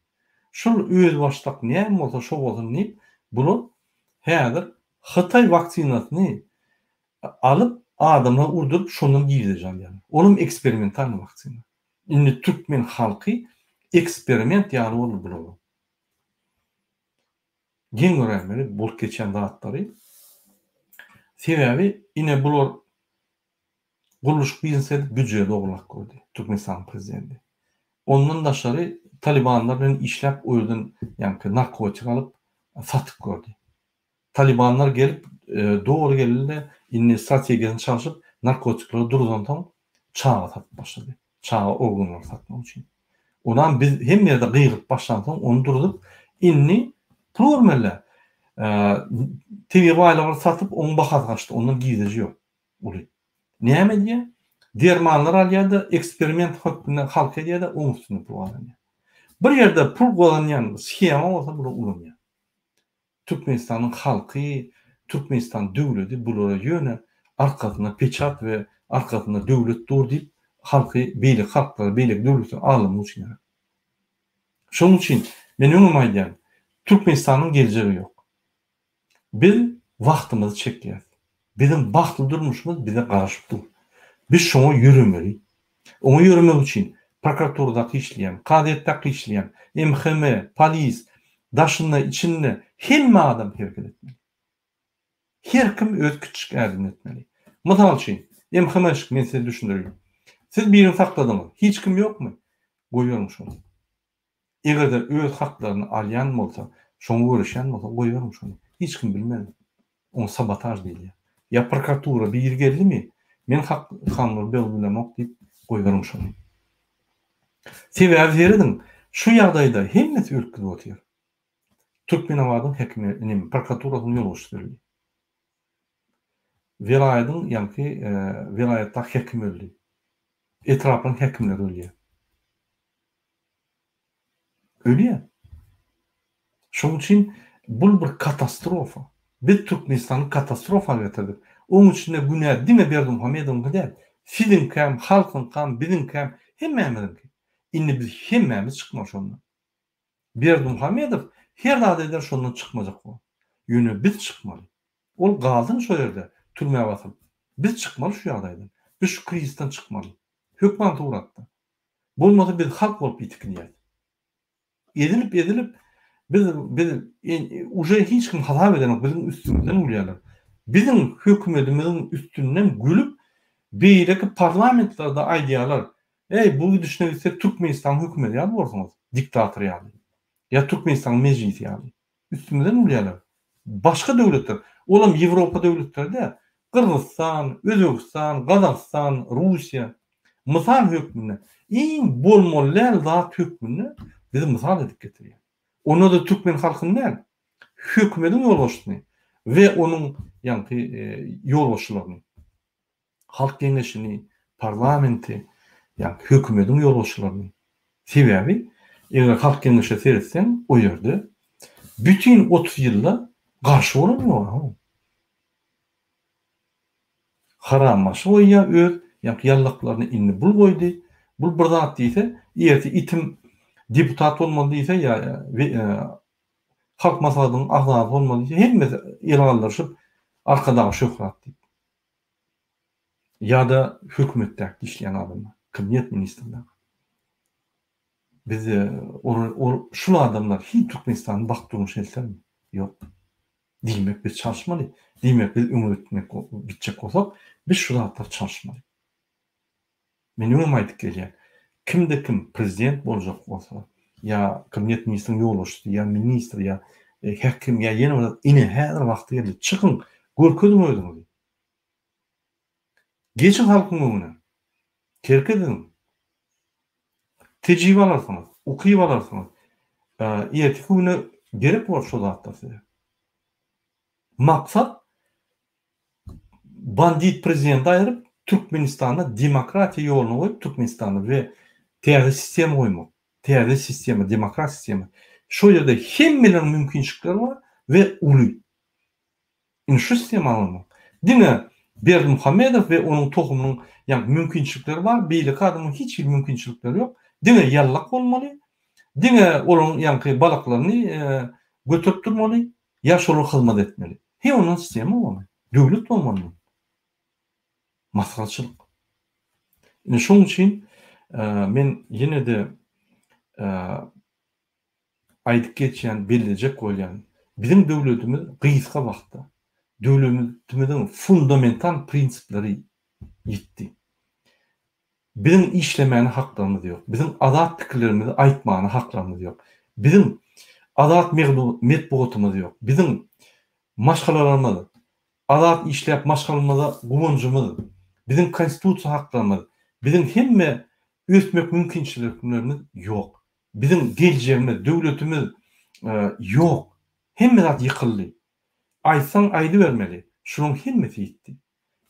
Şul özbaşdak näme bolsa şo bolsun diýip bular häzir hytaý waksinasyny alyp adamlara urduryp şondan girdeji alýarlar. Olam eksperimentalnyý waksina. Indi türkmen halky eksperiment ýaly boldy bulara. Geň göräýmeli bolup geçýän zatlary. Sebäbi ine bular gurluşyk biznes edip býujeti ogurlap gördi Türkmenistanyň prezidenti. Ondan daşary talibanlar bilen işläp o ýerden ýaňky narkotik alyp satyp gördi. Talibanlar gelip dogry geldi-de indi strategiýasyny çalşyp narkotikleri durzansoň çaga satyp başlady. Çaga organlary satmak üçin. Onam biz hemme ýerde gygyryp başlansoň ony durzup indi pul görmeli-dä. Tebigy baýlyklary satyp oň bahasy gaçdy ondan girdeji ýok uly. Näme edýär? Dermanlar alýar-da eksperiment hökmünde halka edýär-de oň üstünde pul gazanýar. Bir ýerde pul gazanýan shema bolsa bular ulanýar. Türkmenistanyň halky, Türkmenistan döwledi bulara ýöne arkasynda peçat we arkasynda döwlet dur diýip halky beýleki halklary beýleki döwletleri aldamak üçin gerek. Şonuň üçin men öňem aýdýan Türkmenistanyň geljegi ýok. Biz wagtymyzy çekýäs. Biziň bagtly durmuşymyz bize garaşyp dur. Biz şoňa ýöremeli. Oňa ýöremek üçin prokuraturadaky işleýän, kazyýetdäki işleýän, MHM, polis, daşynda, içinde hemme adam hereket etmeli. Her kim öz kiçijik ädimini etmeli. Mysal üçin, MHM-şik men size düşündireýin. Siz birini sakladyňyz, hiç kim ýokmy? Goýberiň şony. Eger-de öz haklaryny alýan bolsa, şoňa göreşýän bolsa goýberiň şony. Hiç kim bilmez. Oňa sabotaž diýilýär. Ýa prokuratura biri geldimi, men hak kanunlary bozup bilemok diýip goýberiň şony. Sebäbi serediň, şu ýagdaýda hemmesi ölüp gidip otyr. Türkmenabadyň häkimi, neme, prokuraturasynyň ýolbaşçysy öldi. Welaýadyň ýaňky welaýatdaky häkim öldi. Etraplaryň häkimleri ölýär. Ölýär. Şonuň üçin bul bir katastrofa. Biz Türkmenistany katastrofa getirdik. Oň içinde günä diňe Berdimuhamedowyňky däl. Siziňkäm, halkyňkam, biziňkäm, hemmämiziňki. Indi biz hemmämiz çykmaly şondan. Berdimuhamedow her zat eder şondan çykmajak bolup. Ýöne biz çykmaly. Ol galsyn şo ýerde türmä basylyp. Biz çykmaly şu ýagdaýdan. Biz şu krizisden çykmaly. Hökman suratda. Bolmasa biz halk bolup ýitip gidýäs. Ezilip ezilip biz biz uje hiç kim hasap edenok biziň üstümizden gülýärler. Biziň hökümetimiziň üstünden gülüp beýleki parlamentlerde aýdýarlar eý bu gidişine gitsek Türkmenistanyň hökümeti ýaly borsuňyz diktator ýaly ýa Türkmenistanyň mejlisi ýaly. Üstümizden gülýärler. Başga döwletler, olam Ýewropa döwletleri däl, Gyrgyzystan, Özbegistan, Gazagystan, Russiýa mysal hökmünde, iň bolmaly däl zat hökmünde bizi mysal edip getirýär. Onda-da türkmen halkyny däl, hökümediň ýolbaşçysyny we onuň ýaňky ýolbaşçylaryny. Halk Geňeşini, parlamenti, ýagny hökümediň ýolbaşçylaryny. Sebäbi, eger Halk Geňeşe seretseň, o ýerde bütin 30 ýylda garşy bolan ýok. Harambaşy goýýar öz ýaňky ýallaklaryny indi bul goýdy. Bul bir zat diýse, ertir itim deputat bolmaly diýse ýa Halk Maslahatynyň agzasy bolmaly diýse, hemmesi el galdyryşyp Arkadaga şöhrat diýip. Ýa-da hökümetdäki işleýän adamlar, kabinet ministrleri. Bizde ol ol şul adamlar hiç Türkmenistanyň bagt durmuşa eltermi? Ýok. Diýmek biz çalyşmaly. Diýmek biz öňe gitmek gitjek bolsak, biz şu zatlary çalyşmaly. Men öňem aýdyp gelýän. Kimde kim prezident boljak bolsa, ýa kabinet ministriniň ýolbaşçysy, ýa ministr, ýa häkim, ýa ýene bir zat, ine häzir wagty geldi. Çykyň, görkeziň özüňizi. Geçiň halkyň öňüne. Terk ediň. Tejribe alarsyňyz, ukyp alarsyňyz. Erteki güne gerek bolar şo zatlar size. Maksat bandit prezidenti aýryp, Türkmenistanda demokratiýa ýoluny goýup, Türkmenistanda we täze sistema goýmak. Täze sistema, demokratik sistema. Şo ýerde hemmeleriň mümkinçilikleri bar we uly. Indi şu sistemany goýmak. Diňe Berdimuhamedow we onuň tohumynyň ýa mümkinçilikleri bar, beýleki adamyň hiç hili mümkinçilikleri ýok. Diňe ýallak bolmaly, diňe olaryň ýaňky balaklaryny göterip durmaly ýa şolara hyzmat etmeli. He ondan sistema bolmaý. Döwlet bolmaly ondan. Masgaraçylyk. Indi şonuň üçin men ýene-de aýdyp geçýän, bellejek bolýan, biziň döwletimiz gysga wagtda döwletimiziň fundamental prinsipleri ýitdi. Biziň işlemäne haklarymyz ýok. Biziň azat pikirlerimizi aýtmana haklarymyz ýok. Biziň azat metbugatymyz ýok. Biziň maşgalalarymyz azat işläp maşgalamyza guwanjymyz, biziň konstitusiýa haklarymyz, biziň hemme ösmek mümkinçiliklerimiz ýok. Biziň geljegimiz, döwletimiz ýok. Hemme zat ýykyldy. Aýtsaň aýdybermeli, şulaň hemmesi ýitdi.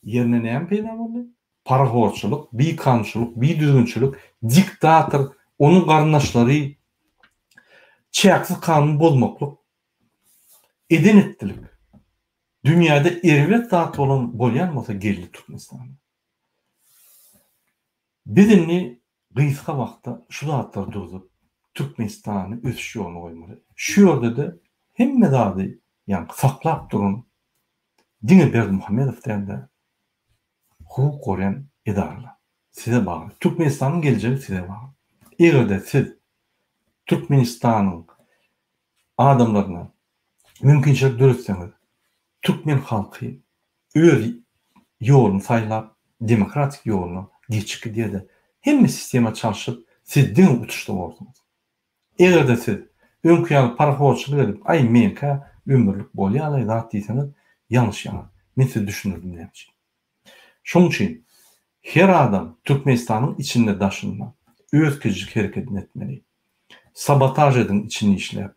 Ýerine näme peýda boldy? Parahorçylyk, bikanunçylyk, bidüzgünçilik, diktator, onuň garyndaşlary, çäksiz kanun bozmaklyk, eden-etdilik. Dünýäde erbet zat bolan bolýan bolsa geldi Türkmenistana. Biz indi gysga wagtda şu zatlary durzup, Türkmenistany ösüş ýoluna goýmaly. Şu ýerde-de hemme zady ýaňky saklap duran diňe Berdimuhamedow däl-de, hukuk goraýan edaralar. Size bagly. Türkmenistanyň geljegi size bagly. Eger-de siz Türkmenistanyň adamlaryna mümkinçilik döretseňiz, türkmen halky öz ýoluny saýlap, demokratik ýoluna geçip gidýär-de, hemme sistema çalşyp, siz diňe utuşda borsuňyz. Eger-de siz öňki ýaly parahorçylyk edip, aý meňkä ömürlik bolýa-laý zat diýseňiz, ýalňyşýaňyz. Men sizi düşündirdim näme üçin. Şonuň üçin her adam Türkmenistanyň içinde daşynda öz kiçijik herekedini etmeli. Sabotaž ediň içinde işläp.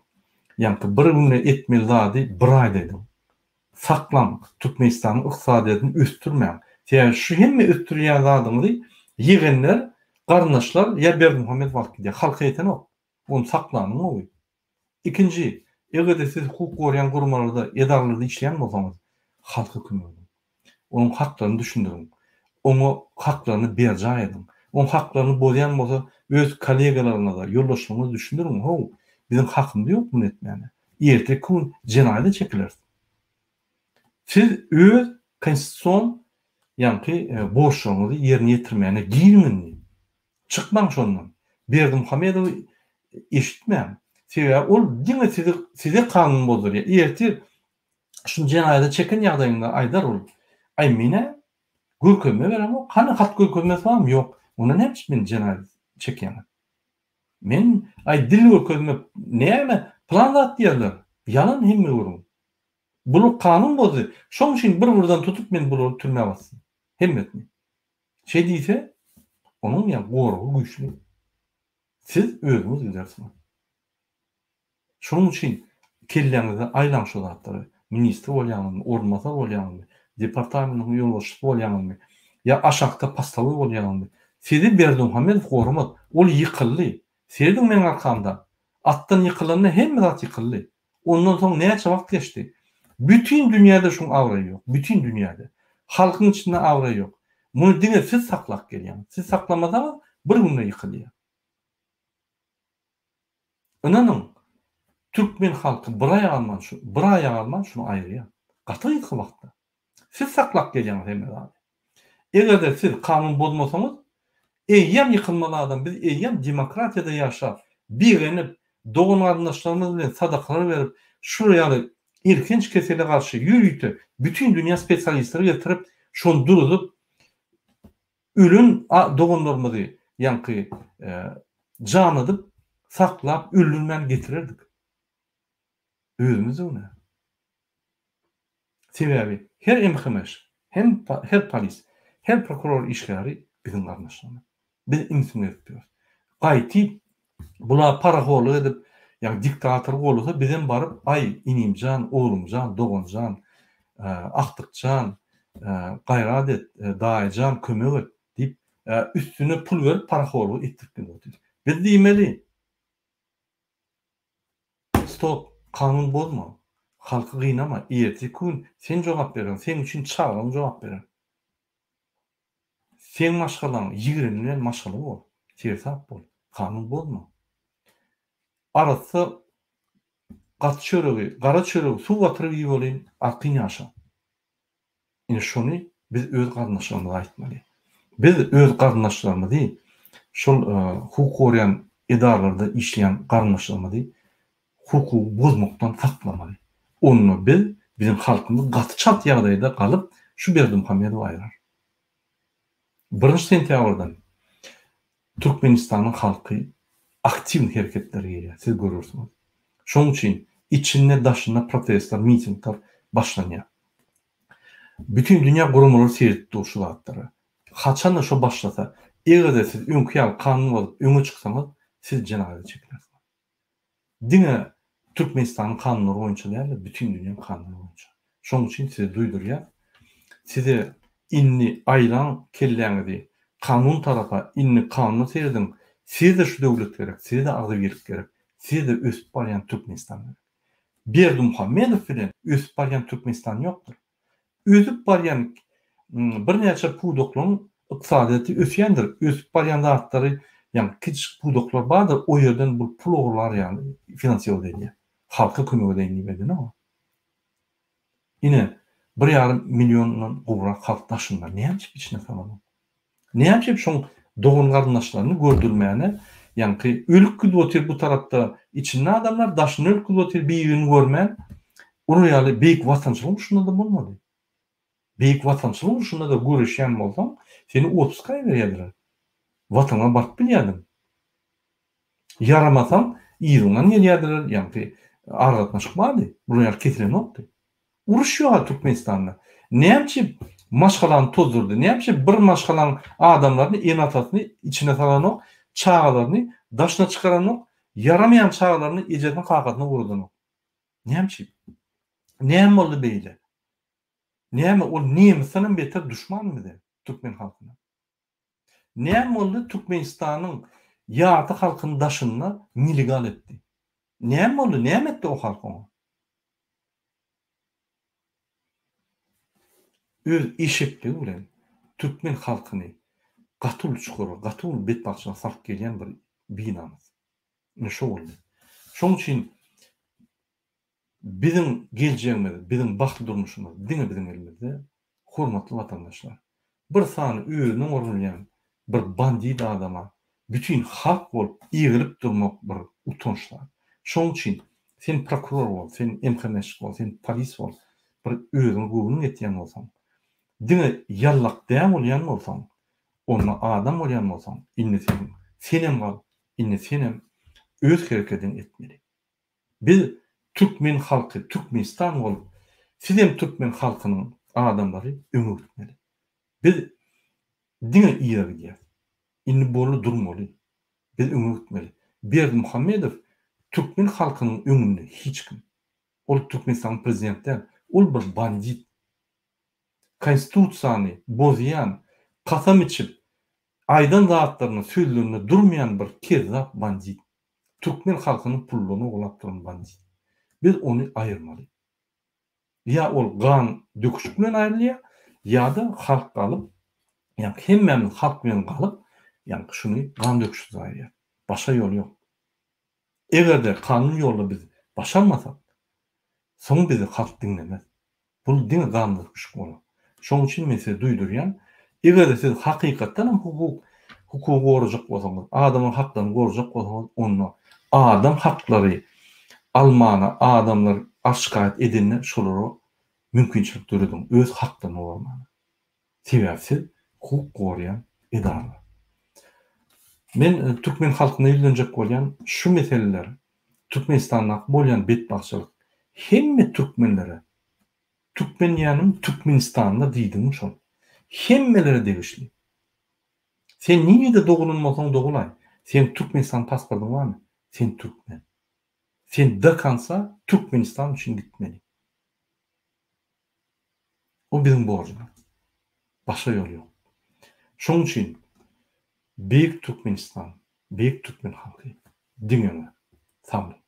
Ýaňky bir günde etmeli zady bir aýda ediň. Saklaň, Türkmenistanyň ykdysadyýetini ösdürmäň. Sebäbi şu hemme ösdürýän zadyňyzy ýegenler, garyndaşlar ýa Berdimuhamedow alyp gidýär. Halka ýetenok. Ony saklanyň gowy. Ikinji, eger-de siz hukuk goraýan guramalarda, edaralarda işleýän bolsaňyz, halka kömek ediň. Onuň haklaryny düşündiriň. Oňa haklaryny berjaý ediň. Oň haklaryny bozýan bolsa, öz kollegalaryňyza, ýoldaşlaryňyza düşündiriň, how, biziň hakymyz ýok muny etmäne. Erteki gün jenaýata çekileris. Siz öz konstitusion ýaňky borçlaryňyzy ýerine ýetirmäne giriň indi. Çykmaň şondan. Berdimuhamedowy eşitmäň. Sebäbi ol diňe sizi size kanun bozdurýar. Ertir şuny jenaýata çeken ýagdaýyňda aýdar ol. Aý men-ä görkezme beremok. Hany hat görkezmesi barmy? Ýok. Onda näme üçin meni jenaýata çekýäňiz? Men aý dil görkezme näme pylan zat diýerler. Ýalan hemme gürrüň. Bular kanun bozdy. Şoň üçin bir-birden tutup men bulary türmä basdym. Hemmesini. Şeý diýse, onuň ýa goragy güýçli. Siz özüňiz gidersiňiz. Şonuň üçin kelläňizde aýlaň şu zatlary. Ministr bolýaňyzmy, orunbasar bolýaňyzmy, departamentiň ýolbaşçysy bolýaňyzmy, ýa aşakda postowoý bolýaňyzmy, sizi Berdimuhamedow goramaz. Ol ýykyldy. Serediň meň arkamda. Atdan ýykylanda hemme zat ýykyldy. Ondan soň näçe wagt geçdi. Bütin dünýäde şuň abraýy ýok. Bütin dünýäde. Halkyň içinde abraýy ýok. Muny diňe siz saklap gelýäňiz. Siz saklamasaňyz bir günde ýykylýar. Ynanyň, türkmen halky bir aý galman şu, bir aýa galman şuny aýyrýar. Gaty gysga wagtda. Siz saklap gelýäňiz hemme zady. Eger-de siz kanun bozmasaňyz, eýýäm ýykylmaly adam, biz eýýäm demokratiýada ýaşap, begenip, dogan-garyndaşlarymyz bilen sadakalar berip, şular ýaly elhenç kesele garşy ýörite bütin dünýä spesialistleri getirip, şony duruzyp, ölen doganlarymyzy ýaňky janadyp, saklap, öldürmän getirerdik. Özümizde günä. Sebäbi her MHMŞ, hem her polis, her prokuror işgäri biziň garyndaşlarymyz. Biz imsim gezip ýörüs. Gaýtyp bular parahorlyk edip, ýagny diktatory gollasa bizem baryp aý inimjan, oglumjan, doganjan, agtykjan, gaýrat et, daýyjan kömek et diýip üstüne pul berip parahorlyk etdirip gidip otyrys. Biz diýmeli. Stop, kanun bozma, halky gynama, erteki gün sen jogap berersiň, seň üçin çagalaň jogap berer. Seň maşgalaň ýigrenilýän maşgala bor, seresap bol, kanun bozma. Arassa gaty çöregi, gara çöregi suw batyryp iý welin artyn ýaşa. Ine şony biz öz garyndaşlarymyza aýtmaly. Biz öz garyndaşlarymyzy şol hukuk goraýan edaralarda işleýän garyndaşlarymyzy hukugy bozmakdan saklamaly. Onda biz, biziň halkymyz gaty çalt ýagdaýda galyp şu Berdimuhamedowy aýrar. Birinji sentýabrdan Türkmenistanyň halky aktiw hereketlere girýär, siz görersiňiz. Şonuň üçin içinde daşynda protestler, mitingler başlanýar. Bütin dünýä guramalary seredip dur şu zatlara. Haçanda şo başlasa, eger-de siz öňki ýaly kanun bozup öňe çyksaňyz, siz jenaýata çekilersiňiz. Diňe Türkmenistanyň kanunlary boýunça däl-de, bütin dünýäň kanunlary boýunça. Şonuň üçin sizi duýdurýas. Size indi aýlaň kelläňizi kanun tarapa, indi kanuna serediň, size-de şu döwlet gerek, size-de agzybirlik gerek, size-de ösüp barýan Türkmenistan gerek. Berdimuhamedow bilen ösüp barýan Türkmenistan ýokdur. Ösüp barýan birnäçe pudaklaryň ykdysadyýeti ösýändir. Ösüp barýan zatlary, ýagny kiçijik pudaklar bardyr, o ýerden bul pul ogurlar ýaly finansiýa edýär. Halka kömek edeýin diýip edenok. Ine, bir ýarym milliondan gowrak halk daşynda. Näme üçin içine salanok? Näme üçin şoň dogan-garyndaşlaryny gördürmäne, ýaňky ölüp gidip otyr bu tarapda içinde adamlar, daşynda ölüp gidip otyr bir-birini görmän, olar ýaly Beýik Watançylyk urşunda-da bolmady. Beýik Watançylyk urşunda-da göreşýän bolsaň, seni otpuska iberýärdiler. Watanyňa baryp bilýärdiň. Ýaramasaň, yzyňdan gelýärdiler, ýaňky aragatnaşyk bardy, bular ýaly kesilenokdy. Uruş ýok-a Türkmenistanda. Näme üçin maşgalany tozdurdy? Näme üçin bir maşgalaň adamlaryny, ene-atasyny içine salanok, çagalaryny daşyna çykaranok, ýaramaýan çagalaryny ejesine, kakasyna ugradanok? Näme üçin? Näme boldy beýle? Näme ol nemisdenem beter duşman bize, türkmen halkyna. Näme boldy Türkmenistanyň ýarty halkyny daşynda nelegal etdi. Näme boldy, näme etdi o halk oňa? Öz eşekligi bilen türkmen halkyny gaty uly çukura, gaty uly betbagtçylyga salyp gelýän bir binamys. Ine şo boldy. Şoň üçin Biziň geljegimiz, biziň bagtly durmuşymyz diňe biziň elimizde, hormatly watandaşlar. Bir sany özüne gorulýan bir bandit adama bütin halk bolup egilip durmak bir utanç zat. Şoň üçin sen prokuror bol, sen MHM-şik bol, sen polis bol, bir özüňe göwnüň ýetýän bolsaň, diňe ýallak dä bolýan bolsaň, onda adam bolýan bolsaň, indi seniň senem gal, indi senem öz herekediňi etmeli. Biz türkmen halky Türkmenistan bolup sizem türkmen halkynyň adamlary öňe gitmeli. Biz diňe yza gidýäs. Indi boldy durmaly. Biz öňe gitmeli. Berdimuhamedow türkmen halkynyň öňünde hiç kim. Ol Türkmenistanyň prezidenti däl. Ol bir bandit. Konstitusiýany bozýan, kasam içip aýdan zatlaryna sözlerinde durmaýan bir kezzap bandit. Türkmen halkynyň pullaryny ogurlap duran bandit. Biz ony aýyrmaly. Ýa ol gan döküşik bilen aýrylýar, ýa-da halk galyp, ýa hemmämiz halk bilen galyp, ýaňky şuny gan döküşsiz aýyrýar. Başga ýol ýok. Eger-de kanun ýolda biz başarmasak, soň bizi halk diňlemez. Bul diňe gan döküşik bolar. Şoň üçin men size duýdurýan, eger-de siz hakykatdan hem hukuk hukugy gorajak bolsaňyz, adamlaryň haklaryny gorajak bolsaňyz, onda adam haklary almana adamlar arz-şikaýat edende şolara mümkinçilik dörediň, öz haklaryny goramaga. Sebäbi siz hukuk goraýan edaralar. Men türkmen halkyna ýüzlenjek bolýan, şu meseleler Türkmenistandaky bolýan betbagtçylyk hemme türkmenlere, türkmen diýýänim Türkmenistanda diýdigim şol. Hemmelere degişli. Sen nirede dogulan bolsaň dogulaý, seň Türkmenistan pasportyň barmy? Sen türkmen. Sen do konca Türkmenistan üçin gitmeli. O biziň borjumyz. Başga ýol ýok. Şoň üçin Beýik Türkmenistan, Beýik türkmen halky diňe öňe. Sag boluň.